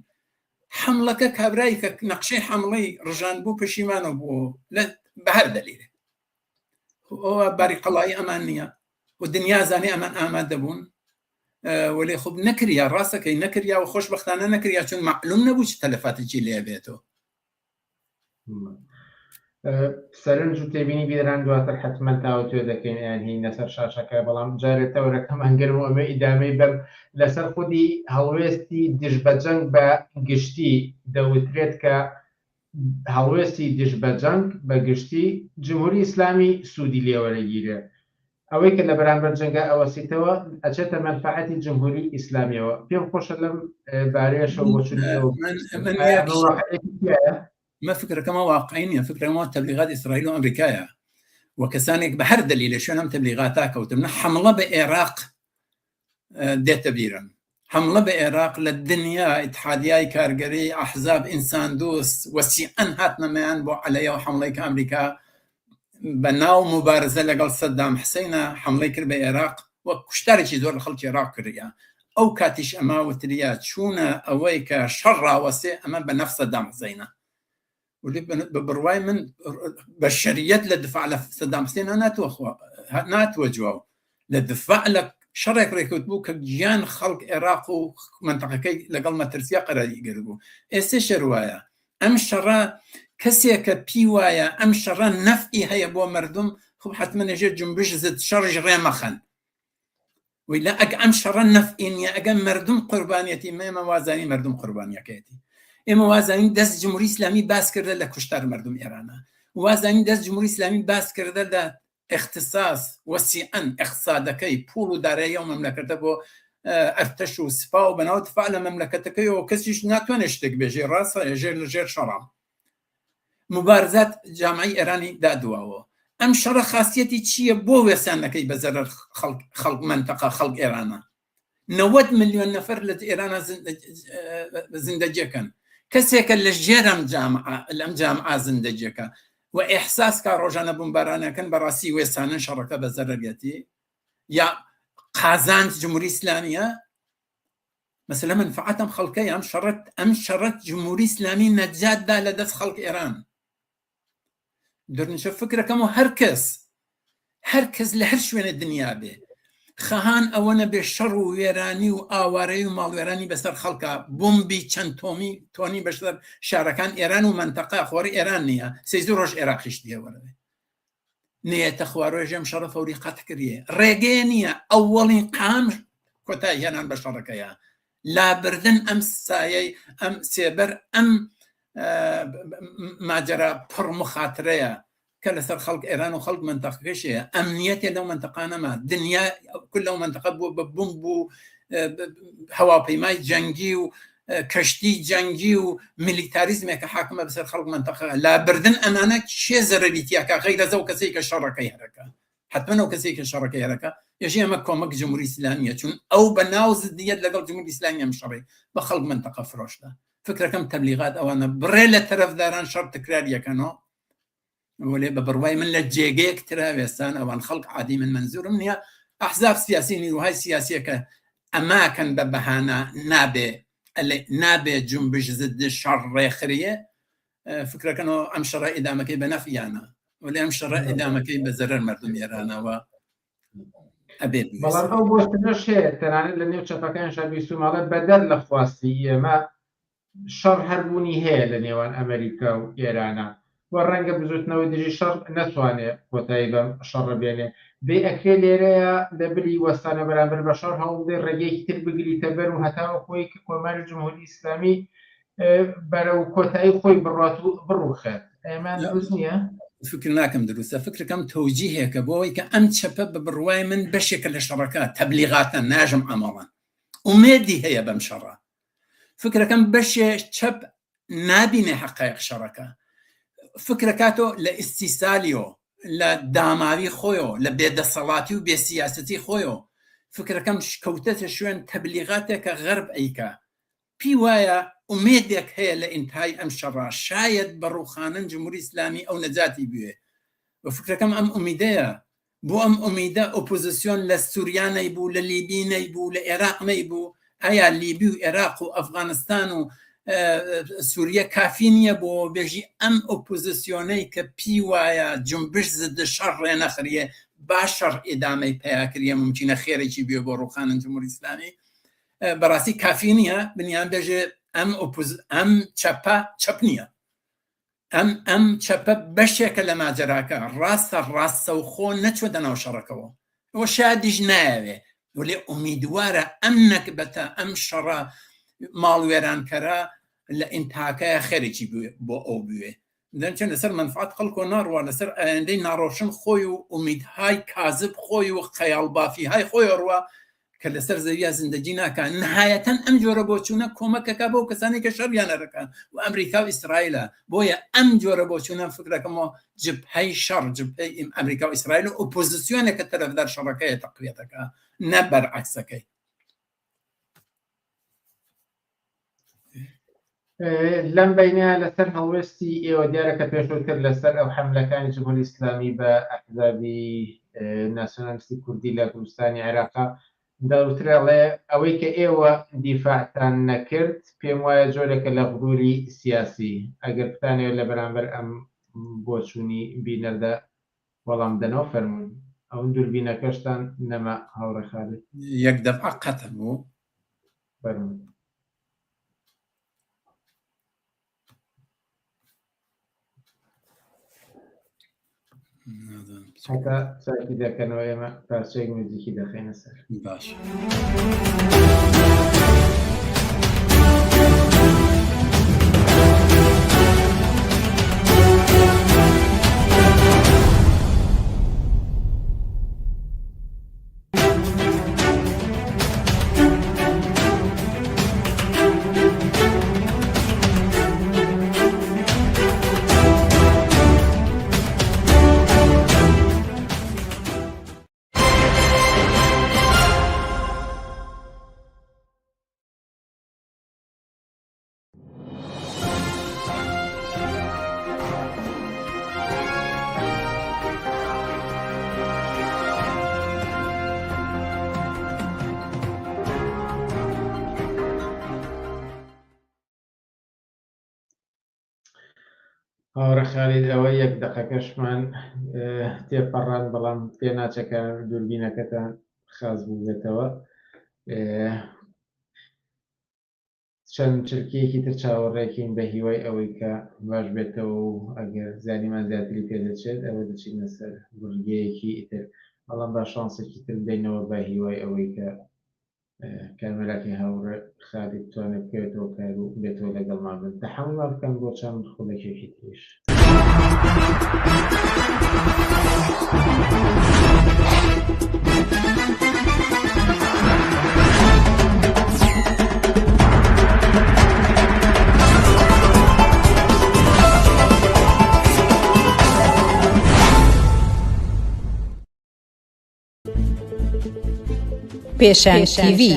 حملەکە کابرای کە نەقشەی حملەی ڕژان بوو پەشیمانە بوو لە بە هەر دەلیلێ ئەوە باری قەڵایی ئەمان نییە و دنیا زانێ ئەمان ئامادە بوون وەلێ خب نەکریا ڕاستەکەی نەکریا و خۆشببختانە نەکریا چون معلوم نەبوو چ تەلەفاتێکی لێ بێتەوە سەرنج و تێبینی بێران دواتر حتمما تاوتوێ دەکەین یان هین لەسەر شاشەکە بەڵام جارێ تەورەکەمان گەرم و ئەمە ئیدامەی بەم لەسەر خودی هەڵوێستی دژ بە جەنگ بە گشتی دەوترێت کە هەڵوێستی دژ بە جەنگ بە گشتی جمهوری ئیسلامی سوودی لێوەرەگیرێ ئەوەی کە لە بەرامبەر جەنگا ئەوەسیتەوە ئەچێتە مەنفەعەتی جمهوری ئیسلامیەوە پێم خۆشە لەم بارەیەشەوە بۆچوونی ئێوە من ئایا ئەمە واقعیەتی تیایە؟ من فکرەکەمە واقعی نییە فکرەکەمە تەبلیغات ئیسرائیل و ئەمریکایە و کەسانێک بە هەر دەلیلە شوێن ئەم تەبلیغاتا کەوتن من حەمڵە بە عێراق دێتە بیرم حەمڵە بە عێراق لە دنیا ئیتحادیای کارگەری ئەحزاب ئینسان دوست وەسیعەن هاتنە مەیان بۆ عەلەیە و حەمڵەی کە ئەمریکا بە ناو موبارزە لەگەڵ سەدام حسینە حەمڵەی کرد بە عێراق و کوشتارێکی زۆر لە خەڵکی عێراق کردیا ئەو کاتیش ئەما وتریا چوونە ئەوەی کە شەڕ ڕاوەسێ ئەمە بە نەف سەدام حسینە ولی بە بڕوای من بەشەریەت لە دفاع لە سەدام حسێن ناتوە ناتوە جواب لە دفاع لە شەڕێک ڕێکوت بوو کە گیان خەڵک عێراق و منتەقەکەی لەگەڵ مەترسیا قەراری گرت بوو ئێستا شەر وایە ئەم شەڕە کەسێکە پی وایە ئەم شەڕە نەفعی هەیە بۆ مردم خب حتمما ژێر جنبش زد شەڕیش ڕێمەخەن ویلا ئەگە ئەم شەڕە نەفعی نییە ئەگە مردم قوربانیەتی ئێمە وازانی مردم قوربانیەکەیەتی ئێمە وازانین دەست جمهوری ئیسلامی باس کردە لە کوشتار مردم ئێرانە وازانین دەست جمهوری ئیسلامی باس کردە لە اختصاص وەسیعەن اقتصادەکەی پوڵ و دارایی ئەو مەملەکەتە بۆ ئەرتەش و سپا و بەناو دفاع لە مەملەکەتەکەیەوە کەسیش ناتوانێت شتێک بێژێ ڕاستە ژێر لە ژێر شەڕە مبارزات جامعی ئێرانی دادواوە ئەم شەڕە خاصیەتی چییە بۆ وێسانەکەی بە زەرەر خەڵک خەڵک منتەقە خەڵک ئێرانە 90 میلیۆن نەفەر لە ئێرانە زیندەجەکەن کەسێکە لە ژێرم جامعە لەم جامعە زیندەجەکە و ئێحساس کا ڕۆژانە بمبارانەکەن بەڕاستی وێسانن شەڕەکە بە زەرەرەتی یا قازانج جمهوری ئیسلامیە مەسەلە مەنفعەت ئەم خەڵکەیە ئەم شەڕەت ئەم شەڕەت جمهوری ئیسلامی نەجات دا لە دەست خەڵک ئێران دەرنیشە فکرەکەم و هەر کەس هەر کەس لە هەر شوێنە دنیا بێ خەهان ئەوە نەبێ شەڕ و وێرانی و ئاوارەی و ماڵوێرانی بەسەر خەڵکە بۆمبی چەند تۆمی تۆنی بەسەر شارەکان ئێران و مەنتەقە خۆری ئێران نییە سێزدە ڕۆژ عێراقیش دیێوەرەوێ نێتە خوارۆژ ئەم شەڕە فەوری قەت کریێ ڕێگەیە نییە ئەوەڵین قام کۆتای هێنان بە شەڕەکەیە لابردن ئەم سایەی ئەم سێبەر ئەم ماجرا پڕ مخاترەیە کە لەسەر خەڵک ئێران و خەڵک منتەقەکەش هەیە ئەمنیەتێ لەو منتەقانەما دنیا کل لەو منتەقە بووە بە بومب و هەواپەیمای جەنگی و کەشتی جەنگی و میلیتاریزمێک کە حاکمە بەسەر خەڵک مەنتەقە لابردن ئەمانە کێ زەرەری تیاکە غەیرە زەو کەسێک کە شەڕەکەی هەرەکە حتمما ئەو کەسێک کە شەڕەکەی هەرەکە یەژی ئەمە کۆمەک جمهوری ئیسلامیە چون ئەو بە ناو زدیەت لەگەڵ جمهوری ئیسلامی ئەم شەڕی بە خەڵک مەنتەقە فرۆشتە فکرەکەم تەبلیغات ئەوانە بڕێ لە تەرەفداران شەڕ تکرار یەکەنەوە وەلێ بە بڕوای من لە جێگەیەک ترا وێستان ئەوان خەڵک عادی من منزورم نییە ئەحزاب سیاسی نیروهای سیاسیەکە ئەماکەن بە بەهانە نابێ نابێ جنبش ضد شەڕ ڕێخریە فکرەکەنەوە ئەم شەڕە ئیدامەکەی بە نەفیانە وەلێ ئەم شەڕە ئیدامەکەی بە زەرەر مردم ئێرانەوە ئەبێت بەڵام ئەو بۆچونەش هەیە تەنانەت لە نێو چەپەکان شەبیسوماڵە بەدەر لە خواستی ئێمە شەڕ هەر بوونی هەیە لە نێوان ئەمریکا و ئێرانە. و ڕەنگە بزوتنەوەی دژی شەڕ نەتوانێ کۆتایی بەم شەڕە بێنێ. دەی ئەکرێ لێرەیا لە بری وەستانە بەرامبەر بە شەڕ هەوڵ بدەی ڕێگەیەکی تر بگریتە بەر و هەتاوەکو ئەوەی کە کۆماری جمهوری ئیسلامی بەرەو کۆتایی خۆی بڕوات و بڕوخێت. ئەمە دروست نییە؟ فکر ناکەم دروستە فکرەکەم تەوجیهێکە بۆ ئەوەی کە ئەم چەپە بە بڕوای من بەشێکە لە شەڕەکە تەبلیغاتە ناژم ئەمەڵەن ئومێدی هەیە بەم شەڕە فکرەکەم بەشێ چەپ نابینێ حقایق شەڕەکە فکرەکاتۆ لە ئیستیسالیۆ لە داماوی خۆیەوە لە بێدەسەڵاتی و بێسیاسەتی خۆیەوە فکرەکەم کەوتەتە شوێن تەبلیغاتێکە غەرب ئەیکا پی وایە ئومێدێک هەیە لە ئینتهای ئەم شەڕە شایەد بە ڕووخانن جمهوری ئیسلامی ئەو نەجاتی بوێ و فکرەکەم ئەم ئومیدەیە بۆ ئەم ئومیدە ئۆپۆزیسیۆن لە سوریا نەیبوو لە لیبی نەیبوو لە ئێراق نەیبوو ئایا لیبی و ئێراق و ئەفغانستان و سوریە کافی نییە بۆ بێژی ئەم ئۆپۆزیسیۆنەی کە پی وایە جنبش ضد شەڕ ڕێنەخریێ با شەڕ ئیدامەی پەیاکریە ممکنە خێرێکی بێ بۆ ڕوخانن جمهوری ئیسلامی بەڕاستی کافی نییە بنیان بێژێ ئەم ئەم چەپە چەپ نییە ئەم ئەم چەپە بەشێکە لە ماجەراکە ڕاستە ڕاستەوخۆ نەچوەتە ناو شەڕەکەوە ئەوە شادیش نایەوێ وەلێ ئومیدوارە ئەم نەکبەتە ئەم شەڕە ماڵوێرانکەرە لە ئینتاکەیە خێرێکی بۆ ئەو بوێ دەچێن لەسەر مەنفعەت خەڵکۆ ناڕوا لەسەر ئایندەی ناڕۆشن خۆی و ئومیدهای کازب خۆی و خەیاڵبافیهای خۆی ڕوا کە لەسەر زەویا زندگی ناکا نهایەتەن ئەم جۆرە بۆچوونە کۆمەکەکە بۆ کەسانی کە شەڕیان ئەرەکان و ئەمریکا و ئیسرائیلە بۆیە ئەم جۆرە بۆچوونە فکرەکەمەوە جبهەی شەڕ جبهەی ئەمریکا و ئیسرائیل و ئۆپۆزیسیۆنێک کە تەرەفدار شەڕەکەیە تەقویەتەکە نە بەرعەکسەکەی. لەم بینە لەسەر هەڵوێستی ئێوە دیارە کە پێشووتر لەسەر ئەو حەملەکانی جمهوری ئیسلامی بە ئەحزابی ناسیۆنالیستی کوردی لە کوردستانی عێراقا دەوترێ ئەوەی کە ئێوە دیفاعتان نەکرد پێم وایە جۆرێکە لە غروری سیاسی ئەگەر بتانەوێت لە بەرامبەر ئەم بۆچوونی بینەردا وەڵام دەنەوە فەرموون ئەو دووربینەکەشتان نەما هاوڕێ خالید یەک دەفعە قەتع بوو فەرموون. هەتا چاکی دەکەنەوە ئێمە پارچەیەک میوزیکی دەخەینە سەر باش. هاوڕێ خالید ئەوە یەک دەقەکەشمان تێپەڕان بەڵام پێ ناچەکە دووربینەکەتان خاس بووبێتەوە چەند چرکەیەکی تر چاوەڕێکین بە هیوای ئەوەی کە باش بێتەوە و ئەگەر زانیمان زیاتری پێدەچێت ئەوە دەچینە سەر بڕگەیەکی ئیتر بەڵام با شانسێکی تر بدەینەوە بە هیوای ئەوەی کە کامێراکەی هاوڕێ خالید بتوانێت بکەوێتەوە کار و بێتەوە لەگەڵمان بن تەحەموڵمان بکەن بۆ چەند خولەکێکی تریش. پێشەنگ تیڤی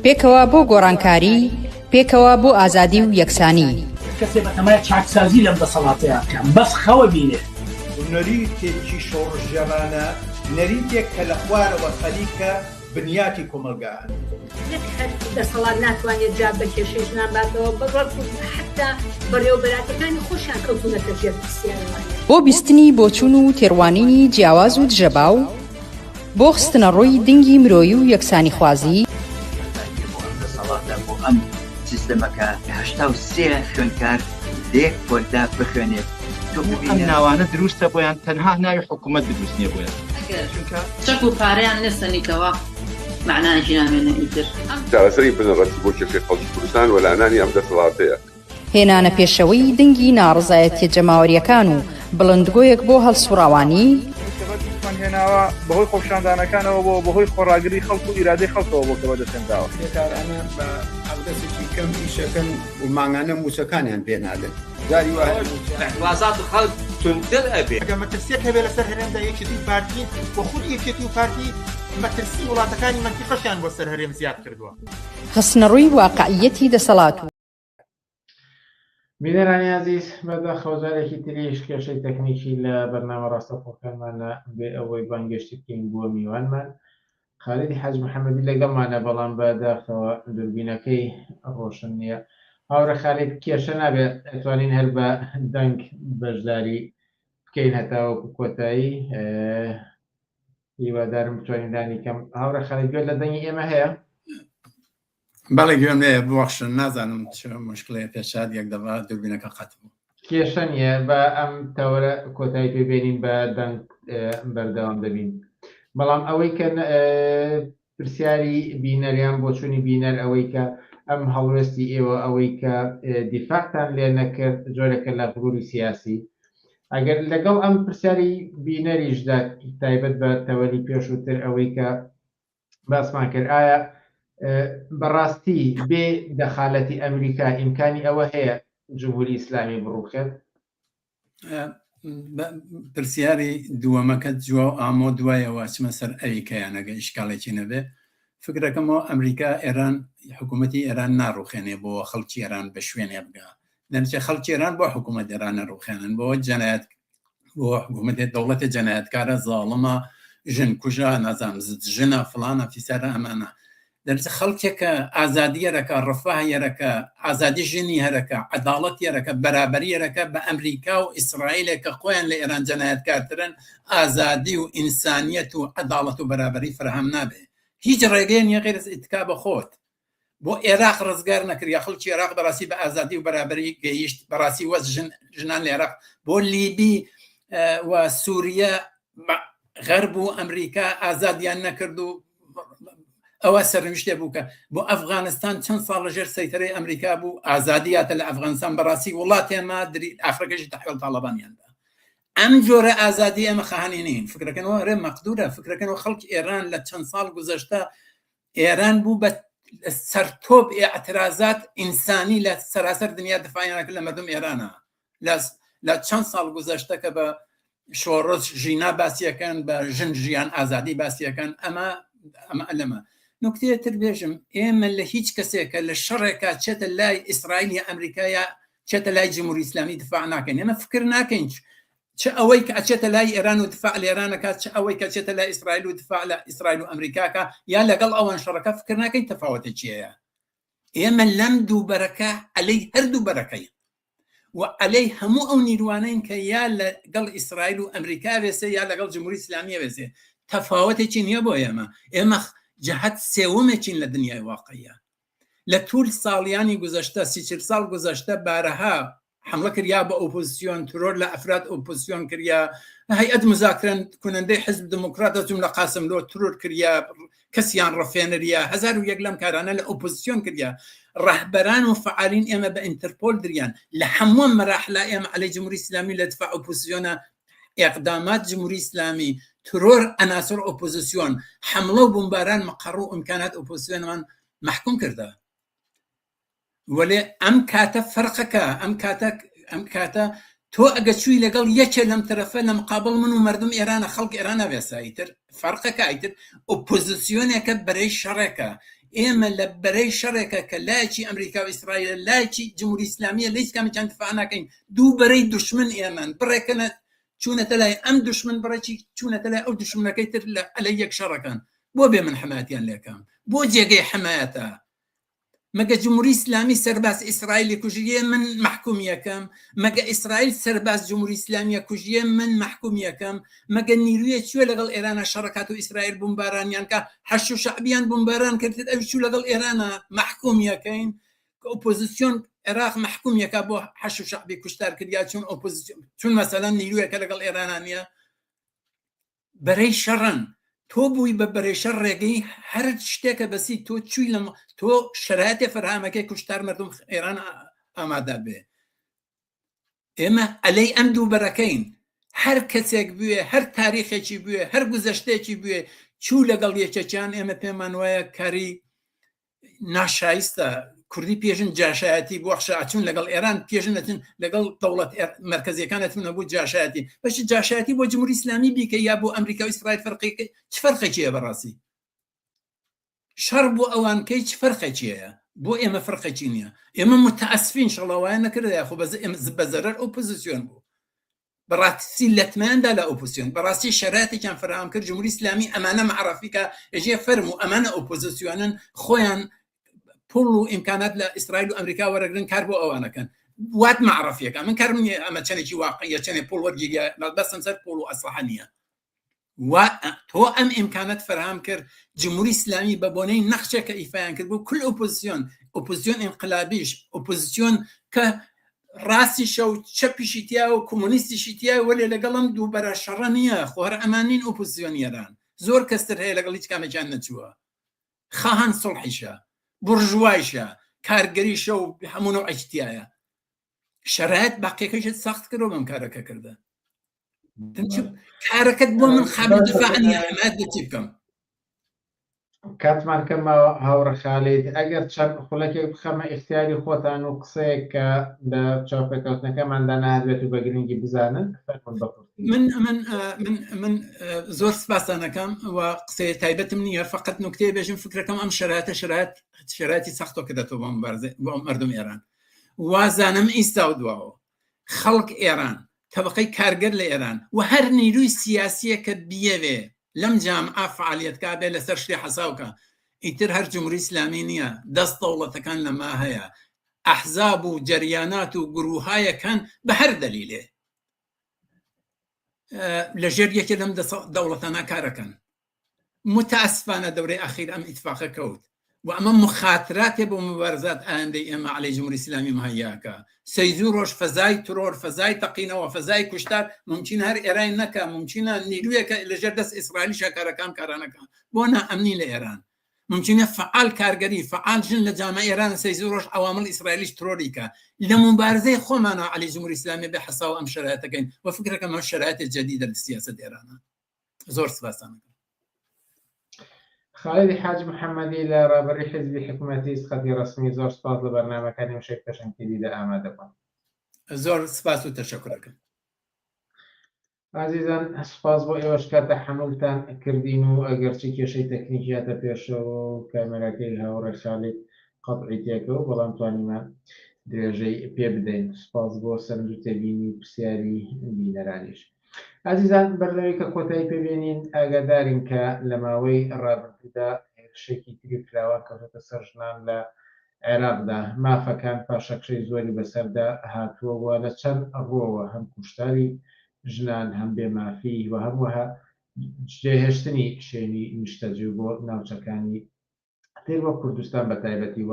پێکەوە بۆ گۆڕانکاری پێکەوە بۆ ئازادی و یەکسانی. کەسێ بەتەمای چاکسازی لەم دەسەڵاتەیا بکا بەس خەوە بینێ. نەریتێکی شۆڕشگێڕانە، نەریتێک کە لە خوارەوە خەریکە بنیاتی کۆمەڵگا ئەنێت. نەک هەر دەسەڵات ناتوانێت جواب بە کێشەی ژنان باتەوە، بەڵکو حەتتا بەڕێوەبەراتەکانی خۆشیان کەوتوونەتە ژێر پرسیارەوە. بۆ بیستنی بۆچوون و تێڕوانینی جیاواز و دژەباو، بۆ خستنەڕووی دنگی مرۆیی و یەکسانیخوازی. بەتایبەتی بۆ ئەم دەسەڵاتە، بۆ ئەم سیستەمە کە 83 خوێندکار لە یەک پۆلدا بخوێنێت. تۆ ئەم ببینە. ناوانە دروستە بۆیان تەنها ناوی حکومەت دروست نیە بۆیان. ئەگەر چونکە. چەک و پارەیان نەسەنیتەوە مەعنایەکی نامێنێ ئیتر. چارەسەری بنەڕەتی بۆ کێشەی خەڵکی کوردستان وەلانانی ئەم دەسەڵاتەیە. هێنانە پێشەوەی دەنگی ناڕەزایەتیە جەماوەریەکان و بڵندگۆیەک بۆ هەڵسوڕاوانی. ئەوەی کە بەدەستمان هێناوە بەهۆی خۆپیشاندانەکانەوە بووە، بەهۆی خۆڕاگری خەڵک و ئیرادەی خەڵکەوە بووە کە بەدەستهێنراوە. کرێکارانە بە حەقدەستێکی کەم ئیشەکەن و مانگانە مووچەکانیان پێ نادەن. جاری وا هەیە مووچە. ئیعترازات خەڵک توندتر ئەبێ. ئەگەر مەترسیەک هەبێت لەسەر هەرێمدا یەکێتی و پارتین و خودی یەکێتی و پارتی مەترسی وڵاتەکانی مەنتیقەشیان بۆ سەر هەرێم زیاد کردووە. خستنەڕووی واقعیەتی دەسەڵات و. بینەرانی ئازیز بەداخەوە جارێکی تریش کێشەی تەکنیکی لە بەرنامە ڕاستەوخۆکانمانە بێ ئەوەی بانگێشتی بکەین بووە میوانمان خالیدی حاج محەممەدی لەگەڵمانە بەڵام بەداخەوە دوربینەکەی ڕۆشن نییە هاوڕێ خالید کێشە نابێت ئەتوانین هەر بە دەنگ بەشداری بکەین هەتاوەکو کۆتایی هیوادارم بتوانین لانی کەم هاوڕێ خالید گوێت لە دەنگی ئێمە هەیە؟ بەڵێ گوێم لێیە ببەخشن نازانم چ مشکلەیە پێشات یەک دەبا دوربینەکە قەت بوو. کێشە نییە بە ئەم تەوەرە کۆتایی پێ بێنین بە دەنگ بەردەوام دەبین بەڵام ئەوەی کە پرسیاری بینەر یان بۆچوونی بینەر ئەوەی کە ئەم هەڵوێستی ئێوە ئەوەی کە دیفاعتان لێ نەکرد جۆرێکە لە غروری سیاسی ئەگەر لەگەڵ ئەم پرسیاری بینەریشدا تایبەت بە تەوەری پێشووتر ئەوەی کە باسمان کرد ئایا بەڕاستی بێ دەخالەتی ئەمریکا ئیمکانی ئەوە هەیە جمهوری ئیسلامی بڕوخێت؟ پرسیاری دووەمەکەت جواو ئامۆ دوایەوە ئەچمە سەر ئەویکەیان ئەگە ئیشکالێکی نەبێ فکرەکەمەوە ئەمریکا ئێران حکوومەتی ئێران ناڕوخێنێ بۆ خەڵکی ئێران بە شوێنێ بگا دەنچێ خەڵکی ئێران بۆ حکوومەت ئێران نەڕوخێنن بۆ جەنایەت بۆ حکوومەتێ دەوڵەتێ جەنایەتکارە زاڵمە ژن کوژە نازانم زد ژنە فڵانە فیسارە ئەمانە دەرچ خەڵکێکە ئازادی یەرەکە ڕفاه یەرەکە ئازادی ژنی هەرەکە عەداڵەت یەرەکە بەرابەری یەرەکە بە ئەمریکا و ئیسرائیلێک کە خۆیان لە ئێران جەنایەتکارترن ئازادی و ئینسانیەت و عەداڵەت و بەرابەری فەراهەم نابێ هیچ ڕێگەیە نیە غەیر از ئیتکا بە خۆت بۆ ئێراق ڕزگار نەکرد یا خەڵکی ئێراق بەڕاستی بە ئازادی و بەرابەری گەیشت بەڕاستی وەز ژن ژنان لە ئێراق بۆ لیبی و سووریە غەرب و ئەمریکا ئازادیان نەکرد و ئەوە سەرنویشتێ بوو کە بۆ ئەفغانستان چەند ساڵ لەژێر سەیتەرەی ئەمریکا بوو ئازادیاتە لە ئەفغانستان بەڕاستی وڵاتێ ما دری ئاخرەکەشی تەحویل تاڵەبانیاندا ئەم جۆرە ئازادی ئێمە خەهانی نین فکرەکەنەوە رێ مەقدورە فکرەکەنەوە خەڵک ئێران لە چەند ساڵ گوزەشتە ئێران بوو بە سەرتۆپ ئێعترازات ئینسانی لە سەراسەر دنیا دفاعیان کرد لە مردم ئێرانە لە چەند ساڵ گوزەشتە کە بە شۆڕش ژینا باسیەکەن بە ژن ژیان ئازادی باسیەکەن ئەمە ئەمە لەمە نکتەیە تر بێژم ئێمە لە هیچ کەسێکە لە شەڕێکا چێتە لای ئیسرائیل یا ئەمریکا یا چێتە لای جمهوری ئیسلامی دفاع ناکەین ئێمە فکر ناکەین چ ئەوەی کە ئەچێتە لای ئێران و دفاع لە ئێران ئەکات چ ئەوەی کە ئەچێتە لای ئیسرائیل و دفاع لە ئیسرائیل و ئەمریکا کە یا لەگەڵ ئەوان شەڕەکە فکر ناکەین تەفاوەتێکی هەیە ئێمە لەم دوو بەرەکە عەلەی هەردوو بەرەکەین و عەلەی هەموو ئەو نیروانەین کە یا لەگەڵ ئیسرائیل و ئەمریکا وێسێ یا لەگەڵ جمهوری ئیسلامیە وێسێ تەفاوەتێکی نییە بۆ ئێمە ئێمە جەهەت سێومێکین لە دنیای واقعیە لە طول ساڵیانی گوزەشتە سی چل ساڵ گوزەشتە بارەها حملە کریا بە ئۆپۆزیسیۆن ترۆر لە ئەفراد ئۆپۆزیسیۆن کریا هەیئەت مزاکرە کنندەی حزب دموکرات از جملە قاسملۆ ترۆر کریا کەسیان ڕفێنریا 1001 لەم کارانە لە ئۆپۆزیسیۆن کریا ڕەهبەران و فعالین ئێمە بە ئینتەرپۆل دریان لە هەموو مەراحلا ئێمە عەلەی جمهوری ئیسلامی لە دفاع ئۆپۆزیسیۆنە اقدامات جمهوری اسلامی ترۆر عناصر ئۆپۆزیسیۆن حملە و بمباران مقەڕ و امکانات ئۆپۆزیسیۆنمان محکوم کردە وەلێ ئەم کاتە فەرقەکە ئەم کاتە ئەم کاتە تۆ ئەگە چووی لەگەڵ یەکێ لەم تەرەفە لە مقابل من و مردم ئێرانە خەڵک ئێرانە وێسا ئیتر فەرقەکە ئیتر ئۆپۆزیسیۆنێکە بەرەی شەڕێکە ئێمە لە بەرەی شەڕێکە کە لایەکی ئەمریکا و ئیسرائیل لایەکی جمهوری ئیسلامیە لە هیچ کامێکیان دفاع ناکەین دوو بەرەی دوشمن ئێمەن بڕێکەنە چوونەتە لای ئەم دوشمن بڕێکی چوونەتە لای ئەو دوشمنەکەی تر لە عەلەی یەک شەڕەکان بۆ بێ من حمایەتیان لێکەم بۆ جێگەی حمایەتە مەگە جمهوری ئیسلامی سەرباز ئیسرائیلی کوژیە من مەحکوم یەکەم مەگە ئیسرائیل سەرباز جمهوری ئیسلامیە کوژیە من مەحکوم یەکەم مەگە نیرویە چوە لەگەڵ ئێرانە شەڕەکات و ئیسرائیل بومبارانیان کە حەش و شەعبیان بومباران کرد ئەوی چوو لەگەڵ ئێرانە مەحکوم یەکەین کە ئۆپۆزیسیۆن. عێراق مەحکوم یەکا بۆ حەش و شەعبی کوشتار کرد یا چون ئۆپۆزیسیۆن چون مەسەلەن نیرویەکە لەگەڵ ئێرانە نییە بەرەی شەڕن تۆ بووی بە بەرەی شەڕ ڕێگەی هەر شتێکە بەسی تۆ چووی لە تۆ شەرایەتێ فەرهامەکەی کوشتار مردم ئێران ئامادە بێ ئێمە ئەلەی ئەم دوو بەرەکەین هەر کەسێک بوێ هەر تاریخێکی بوێ هەر گوزەشتێکی بوێ چوو لەگەڵ یەکێکیان ئێمە پێمان وایە کاری ناشایستە کوردی پێژن جاشایەتی بۆ خشاچون لەگەڵ ئێران پێژن ئەچن لەگەڵ دەوڵەت مرکزیەکان ئەچون بۆ جاشایەتی بەشی جاشایەتی بۆ جمهوری ئیسلامی بیکە یا بۆ ئەمریکا و ئیسرائیل فەرقی چ فەرقێکی هەیە بەڕاستی شەڕ بۆ ئەوان کەی چ فەرقێکی هەیە بۆ ئێمە فەرقێکی نییە ئێمە متەئەسفین شەڵاوایە نەکرد یاخۆ بەس ئێمە بە زەرەر ئۆپۆزیسیۆن بوو بەڕاستی لەتمەیان دا لە ئۆپۆزیسیۆن بەڕاستی شەراتێکیان فەراهەم کرد جمهوری ئیسلامی ئەمانە معرفی کە ئێژێ فەرموو ئەمانە ئۆپۆزیسیۆنن خۆیان پوڵ و ئیمکانات لە ئیسرائیل و ئەمریکا وەرەگرن کار بۆ ئەوانەکەن وات معرفیەکە من کارم نییە ئەمە چەندێکی واقعیە چەندێ پوڵ وەرگیریا بەسم سەر پوڵ و ئەسلحە نییە و تۆ ئەم ئیمکانەت فەراهەم کرد جمهوری ئیسلامی بە بۆنەی نەخشێک کە ئیفایان کرد بوو کل ئۆپۆزیسیۆن ئۆپۆزیسیۆن ئینقلابیش ئۆپۆزیسیۆن کە ڕاستیشە و چەپیشی تیا و کۆمۆنیستیشی تیا وەلێ لەگەڵم دوو بەرە شەڕە نییە خۆ هەر ئەمان نین ئۆپۆزیسیۆن ئێران زۆر کەستر هەیە لەگەڵ هیچ کامێکیان نەچووە خاهان سوڵحیشە بورژوایشە کارگەریشە و هەموو نەوعێکی تایە شەرایەت باقیەکەشت سەخت کردەوە بەم کارەکە کردە کارەکەت بۆ من قابل دفاع نییە حمایەت لە چی بکەم کاتمان کەم ماوە هاوڕێ خالید ئەگەر چەند خولەکێک بخەمە ئیختیاری خۆتان و قسەیەک کە لە چاوپێکەوتنەکەماندا نەهاتبێت و بە گرنگی بزانن فەرموون بە کورتی. من من من من زۆر سپاستان ئەکەم و قسەی تایبەتم نییە فقط نوکتەیە بێژم فکرەکەم ئەم شەرایەتە شەرایەت شەرایەتی سەختۆ کە دەتۆ بۆ مبارزە بۆ مردم ئێران وازانم ئیستا و دواوە خەڵک ئێران، تەبەقەی کارگەر لە ئێران و هەر نیروی سیاسییەک کە بیەوێ لەم جامعە فەعالیەت کا بێ لەسەر شتێ حەساو کا ئیتر هەر جمهوری ئیسلامی نییە دەست دەوڵەتەکان لە ما هەیە ئەحزاب و جەریانات و گروهایەک هەن بە هەر دەلیلێ لە ژێر یەکێ لەم دەوڵەتانە کارەکەن متاسفانە دەورەی ئەخیر ئەم ئیتفاقە کەوت و ئەمە مخاتراتێ بۆ مبارزات ئایندەی ئێمە عەلەی جمهوری ئیسلامی مهەیاکە سەیزو ڕۆژ فەزای ترۆر فەزای تەقینەوە فەزای کوشتار ممکنە هەر ئێران نەکا ممکنە نیرویەکە لەژێر دەست ئیسرائیلی شاکارەکان کارانەکە بۆ نائەمنی لە ئێران ممکنە فعال کارگەری فعال ژن لە جامعە ئێران سەیزو ڕۆژ عوامل ئیسرائیلیش ترۆریکە لە مبارزەی خۆمانە عەلەی جمهوری ئیسلامی بێ حەساو ئەم شەرایەتەکەین و فکرەکەم ئەم شەرایەتە جەدیدە لە سیاسەت ئێرانە زۆر سپاستان ئەکەم. خالدی حاج محەممەدی لە ڕابەری حیزبی حکومەتی خەتی ڕەسمی زۆر سپاس لە بەرنامەکانی وشەی پێشەنگ تیڤیدا ئامادە بوون. زۆر سپاس و تەشەکر ئەکەم. ئازیزان سپاس بۆ ئێوەش کە تەحەمولتان کردین و ئەگەرچی کێشەی تەکنیکی هاتە پێشەوە و کامێراکەی هاوڕێ خالید قەتعی تێکەوت بەڵام توانیمان درێژەی پێ بدەین. سپاس بۆ سەرنج و تێبینی و پرسیاری بینەرانیش. ئازیزان بەر لەوەی کە کۆتایی پێ بێنین ئاگادارین کە لە ماوەی ڕابردوودا هێرشێکی تری فراوان کەوتۆتە سەر ژنان لە عێراقدا، مافەکان پاشەکشەی زۆری بەسەردا هاتووە و لە چەند ڕووەوە هەم کوشتاری ژنان هەم بێ مافی و هەروەها جێهێشتنی شوێنی نیشتەجێ بۆ ناوچەکانی تر وەک کوردستان بە تایبەتی و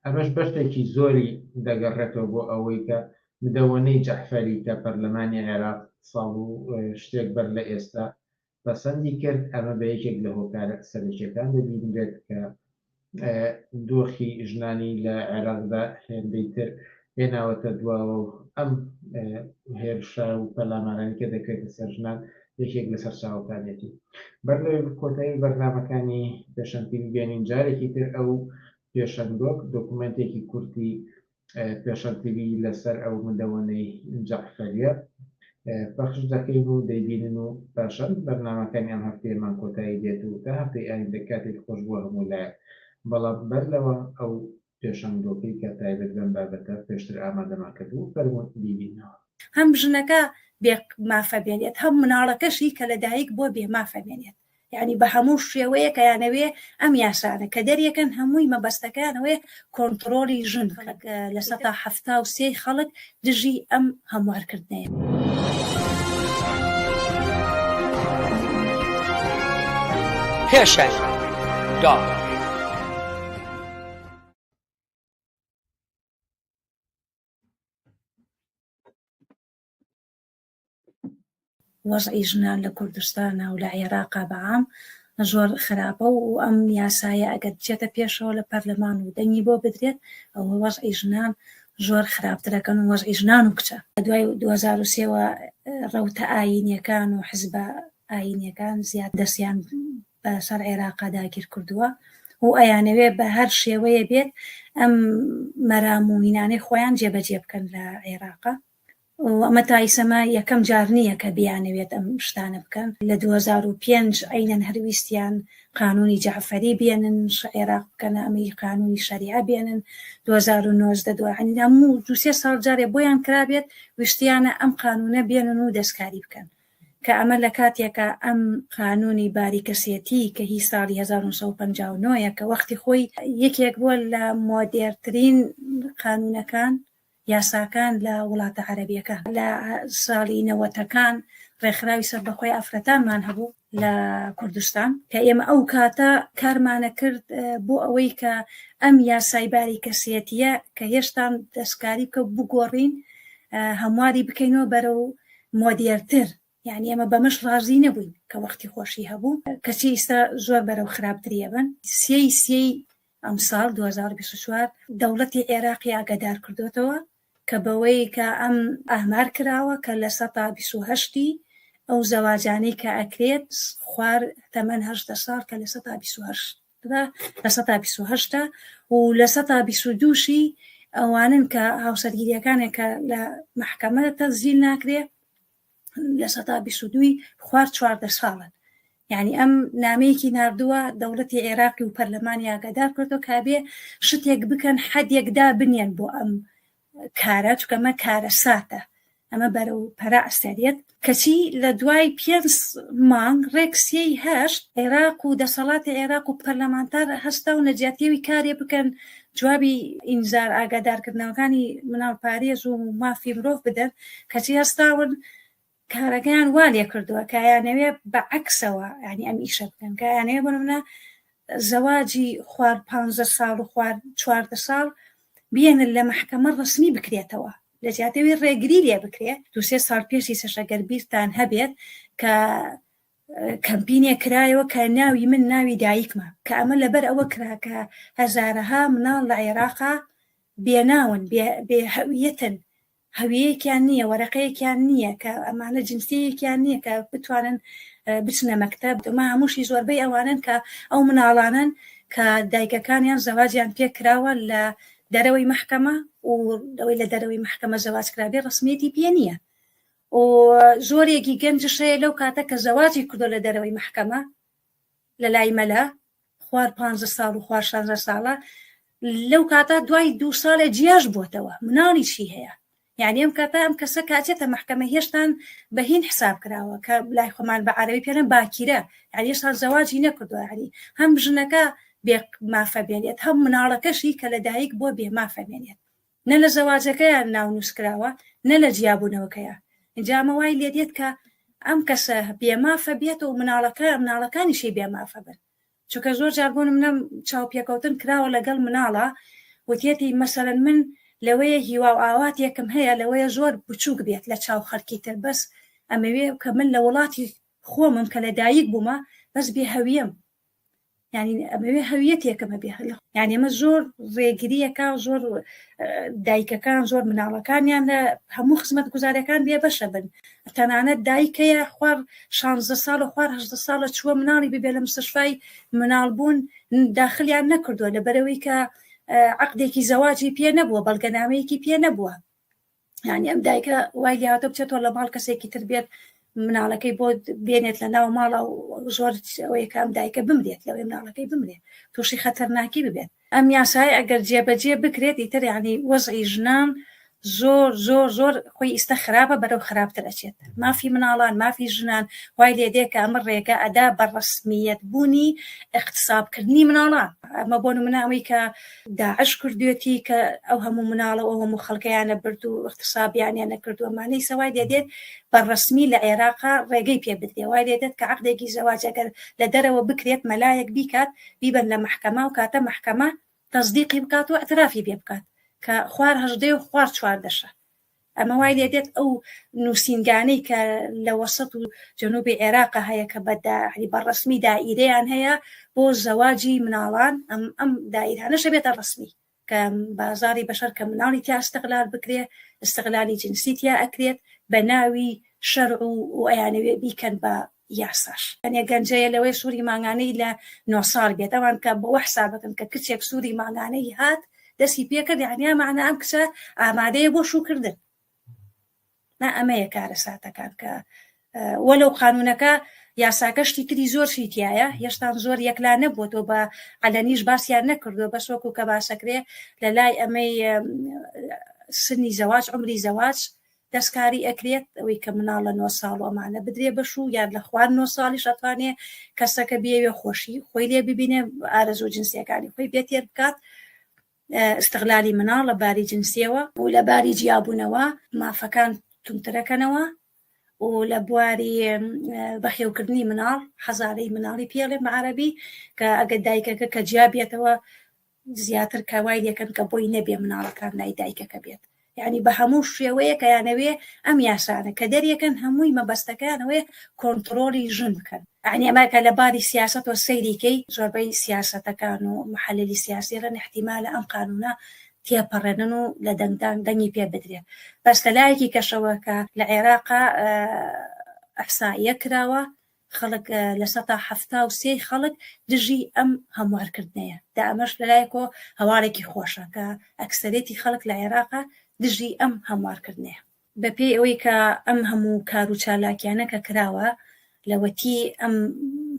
ئەمەش بەشێکی زۆری دەگەڕێتەوە بۆ ئەوەی کە مدەوەنەی جەعفەری کە پەرلەمانی عێراق ساڵ و شتێک بەر لە ئێستا پەسەندی کرد ئەمە بە یەکێک لە هۆکارە سەرەکیەکان دەبینرێت کە دۆخی ژنانی لە عێراقدا هێندەی تر هێناوەتە دواوە و ئەم هێرشە و پەلامارانی کە دەکرێتە سەر ژنان یەکێک لە سەرچاوەکانیەتی. بەر لەوەی کۆتایی بەرنامەکانی پێشەنگ تیڤی بێنین جارێکی تر ئەو پێشەنگ دۆک دۆکومێنتێکی کورتی پێشەنگ تیڤی لەسەر ئەو مدەوەنەی جەعفەریە پەخش دەکەین و دەیبینن و پاشان بەرنامەکانی ئەم هەفتەیەمان کۆتایی دێت و تا هەفتەی ئایندە کاتێکی خۆش بۆ هەموو لایەک بەڵام بەر لەوە ئەو پێشەنگدۆکەی کە تایبەت بەم بابەتە پێشتر ئامادەمان کردبوو فەرموون بیبیننەوە. هەم ژنەکە بێ مافە بێنێت هەم مناڵەکەشی کە لەدایک بووە بێ مافە بێنێت یعنی بە هەموو شێوەیەک ئەیانەوێ ئەم یاسانە کە دەریەکەن هەمووی مەبەستەکەیانەوەی کۆنتڕۆڵی ژن بکەن لە سەتا 73 خەڵک دژی ئەم هەموارکردنەیە. پێشەنگ دۆک. وەزعی ژنان لە کوردستانا و لە عێراقا بە عام زۆر خراپە و ئەم یاسایە ئەگەر بچێتە پێشەوە لە پەرلەمان و دەنگی بۆ بدرێت ئەوە وەزعی ژنان زۆر خراپترەکەن و وەزعی ژنان و کچە لە دوای 2003 وە ڕەوتە ئایینیەکان و حزبە ئایینیەکان زیاد دەستیان بە سەر عێراقا داگیر کردووە و ئەیانەوێ بە هەر شێوەیە بێت ئەم مەرام و هینانەی خۆیان جێبەجێ بکەن لە عێراقا. و ئەمە تا ئیسەمە یەکەم جار نییە کە بیانەوێت ئەم شتانە بکەن. لە 2005 عەینەن هەر ویستیان قانوونی جەعفەری بێنن، عێراق بکەنە ئەمەی قانوونی شەریعە بێنن. 2019 دو یانی هەموو دوو سێ ساڵ جارێ بۆیان کرابێت ویستیانە ئەم قانوونە بێنن و دەستکاری بکەن. کە ئەمە لە کاتێکا ئەم قانوونی باری کەسێتی کە هی ساڵی 1959 ە کە وەختی خۆی یەکێک بووە لە مۆدێرترین قانوونەکان یاساکان لە وڵاتە عەرەبیەکان. لە ساڵی نەوەتەکان ڕێکخراوی سەربەخۆی ئافرەتانمان هەبوو لە کوردستان کە ئێمە ئەو کاتە کارمانە کرد بۆ ئەوەی کە ئەم یاسای باری کەسێتیە کە هێشتان دەستکاری بکە بگۆڕین هەمواری بکەینەوە بەرەو مۆدێرتر یانی ئێمە بەمەش ڕازی نەبووین کە وەختی خۆشی هەبوو کەچی ئیستا زۆر بەرەو خراپتری ئەبەن. سێی سێی ئەمساڵ 2024 دەوڵەتی عێراقی ئاگادار کردۆتەوە کە بەوەی کە ئەم ئامار کراوە کە لە سەتا 28 ی ئەو زەواجانەی کە ئەکرێت خوار تەمەن 18 ساڵ کە لە سەتا 28 لە سەتا 28 و لە سەتا 22 شی ئەوانن کە هاوسەرگیریەکانێک کە لە مەحکەمە تەسجیل ناکرێ لە سەتا 22 خوار 14 ساڵن یعنی ئەم نامەیەکی ناردووە دەوڵەتی عێراقی و پەرلەمانی ئاگادار کردو کابێ شتێک بکەن حەدێک دابنێن بۆ ئەم کارە چونکە ئەمە کارەساتە ئەمە بەرەو پەرە ئەسەرێت کەچی لە دوای پێنج مانگ ڕێک سێی هەشت عێراق و دەسەڵاتی عێراق و پەرلەمانتار هەستاون لە جیاتیەوی کارێ بکەن جوابی ئینزار ئاگادارکردنەوەکانی مناڵپارێز و مافی مرۆڤ بدەن کەچی هەستاون کارەکەیان وا لێ کردووە کە ئەیانەوێ بە عەکسەوە یانی ئەم ئیشە بکەن کە ئەیانەوێ بۆ نمونە زەواجی خوار پانزە ساڵ و خوار 14 ساڵ بێنن لە مەحکەمە ڕەسمی بکرێتەوە لە جیاتەوەی ڕێگری لێ بکرێ دوو سێ ساڵ پێشی سەش ئەگەر بیرتان هەبێت کە کەمپینێک کرایەوە کە ناوی من ناوی دایکمە کە ئەمە لەبەر ئەوە کرا کە هەزارەها مناڵ لە عێراقا بێناون بێ هەویەتن هەویەیەکیان نییە، وەرەقەیەکیان نییە کە ئەمانە جنسیەیەکیان نییە کە بتوانن بچنە مەکتەب، ئەمە هەمووشی زۆربەی ئەوانەن کە ئەو مناڵانەن کە دایکەکانیان زەواجیان پێ کراوە لە دەرەوەی مەحکەمە و ئەوەی لە دەرەوەی مەحکەمە زەواج کرابێ ڕەسمیەتی پێ نییە و زۆرێکی گەنجش هەیە لەو کاتە کە زەواجی کردو لە دەرەوەی مەحکەمە لە لای مەلا خوار پانزە ساڵ و خوار شانزە ساڵە لەو کاتە دوای دوو ساڵێ جیاش بووەتەوە مناڵیشی هەیە یعنی ئەم کاتە ئەم کەسە کاچێتە مەحکەمە هێشتان بە هین حساب کراوە کە لای خۆمان بە عەرەبی پێڵێن باکیرە یعنی هێشتان زەواجی نەکردووە یعنی هەم ژنەکە بێ مافە بێنێت هەم مناڵەکەشی کە لەدایک بووە بێ مافە بێنێت نە لە زەواجەکەیان ناونووس کراوە نە لە جیابوونەوەکەیان ئینجا ئەمە وای لێ دێت کە ئەم کەسە بێمافە بێت و مناڵەکە مناڵەکانیشی بێمافە بن چونکە زۆر جار بۆ نمونە چاوپێکەوتن کراوە لەگەڵ مناڵە وتیەتی مەسەلەن من لەوەیە هیوا و ئاواتێکم هەیە لەوەیە زۆر بچووک بێت لە چاو خەڵکی تر بەس ئەمەوێ کە من لە وڵاتی خۆمم کە لە دایک بوومە بەس بێ هەویەم یعنی ئەمەوێ هەویەتێکم هەبێ یعنی ئەمە زۆر ڕێگریەکە زۆر دایکەکان زۆر مناڵەکانیان لە هەموو خزمەت گوزارەکان بێ بەشە بن تەنانەت دایکەیە خوار 16 ساڵ و خوار 18 ساڵە چووە مناڵی ببێ لە مستشفای مناڵ بوون داخلیان نەکردووە لەبەرەوەی کە عقدێکی زەواجی پێ نەبووە بەڵگەنامەیەکی پێ نەبووە یعنی ئەم دایکە وای لێهاتە بچێتەوە لە ماڵ کەسێکی تر بێت مناڵەکەی بۆ بێنێت لە ناو ماڵە و زۆر ئەوەیە کە ئەم دایکە بمرێت لەوەی مناڵەکەی بمرێت تووشی خەتەرناکی ببێت ئەم یاسای ئەگەر جێبەجێ بکرێت ئیتر یعنی وەزعی ژنان زۆر زۆر زۆر خۆی ئیستا خراپە بەرەو خراپتر ئەچێت مافی مناڵان مافی ژنان وای لێ دێ کە ئەمە ڕێگە ئەدا بە ڕەسمیەت بوونی اقتصابکردنی مناڵان ئەمە بۆ نمونە ئەوەی کە داعش کردوێتی کە ئەو هەموو مناڵە ئەو هەموو خەڵکەیانە برد و اقتصابیانیان نەکردووە مانەی سەوای لێ دێت بە ڕەسمی لە عێراقا ڕێگەی پێ بدرێ وای لێ دێت کە عەقدێکی زەواج ئەگەر لە دەرەوە بکرێت مەلایەک بیکات بیبەن لە مەحکەمە و کاتە مەحکەمە تەسدیقی بکات و اعترافی پێ بکات کە خوار هەژدەیە و خوار چواردەشە. ئەمە وای لێ دێت ئەو نووسینگانەی کە لە وەسەت و جەنوبی عێراقە هەیە کە بە داعی بە ڕەسمی دائیرەیان هەیە بۆ زەواجی مناڵان ئەم ئەم دائیرانەشە بێتە ڕەسمی کە بازاڕی بەشەر کە مناڵی تیا استغلال بکرێ استغلالی جنسی تیا ئەکرێت بە ناوی شەرع و و ئەیانەوێ بیکەن بە یاساش. ئەنێ گەنجەیە لەوەی سوری مانگانەی لە نۆ ساڵ بێت ئەوان کە بەوە حسابەکەن کە کچێک سوری مانگانەی هات دەستی پێکرد یعنی مەعنا ئەم کچە ئامادەیە بۆ شووکردن نا ئەمەیە کارەساتەکان کە وەلو قانونەکە یاساکە شتی تری زۆر شی تایە هێشتان زۆر یەکلا نەبووەوە بە عەلەنیش باسیان نەکردووە بەس وەکو کە باسەکرێ لە لای ئەمەی سنی زەواج عمری زەواج دەستکاری ئەکرێت ئەوەی کە مناڵ لە نۆ ساڵ و ئەمانە بدرێ بەش و یان لە خوار نۆ ساڵیش ئەتوانێ کەسەکە بیەوێ خۆشی خۆی لێ ببینێ ئارەزوو جنسیەکانی خۆی پێ تێر بکات ئیستغلالی مناڵ لە باری جنسیەوە و لە باری جیابوونەوە مافەکان توندترەکەنەوە و لە بواری بەخێوکردنی مناڵ حەزارەی مناڵی پێڵێ بە عەرەبی کە ئەگەر دایکەکە کە جیا بێتەوە زیاتر کە وای لێکەن کە بۆی نەبێ مناڵەکان لای دایکەکە بێت یعنی بە هەموو شێوەیە کە یانەوێ ئەم یاسانە کە دەریەکەن هەمووی مەبەستەکەیانەوەی کۆنتڕۆڵی ژن بکەن یعنی ئەمە کە لە باری سیاسەتەوە سەیری کەی زۆربەی سیاسەتەکان و محللی سیاسی ڕەن احتیمالە ئەم قانونە تێپەڕێنن و لە دەنگدان دەنگی پێ بدرێت بەس لە لایەکی کەشەوە کە لە عێراقا ئەحسائیە کراوە خەڵک 73% ی خەڵک دژی ئەم هەموارکردنەیە دا ئەمەش لەلایەکەوە هەواڵێکی خۆشە کە ئەکسەرێتی خەڵک لە عێراقا دژی ئەم هەموارکردنەیە. بەپێی ئەوەی کە ئەم هەموو کار و چالاکیانە کە کراوە لەوەتی ئەم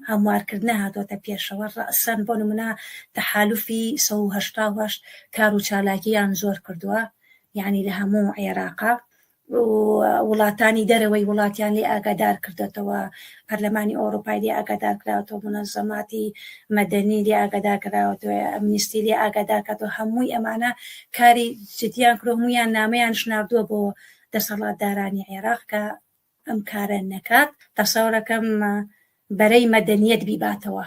هەموارکردنە هاتۆتە پێشەوە ڕەئسەن بۆ نمونە تەحالوفی 188 کار و چالاکیان زۆر کردووە یعنی لە هەموو عێراقا وڵاتانی دەرەوەی وڵاتیان لێ ئاگادار کردێتەوە پەرلەمانی ئەوروپای لێ ئاگادار کراوەتەوە منەزەماتی مەدەنی لێ ئاگادار کراوەتەوە ئەمنیستی لێ ئاگادار کاتەوە هەمووی ئەمانە کاری جدیان کرد هەموویان نامەیان شناردووە بۆ دەسەڵاتدارانی عێراق کە ئەم کارە نەکات تەسەورەکەم بەرەی مەدەنیەت بیباتەوە.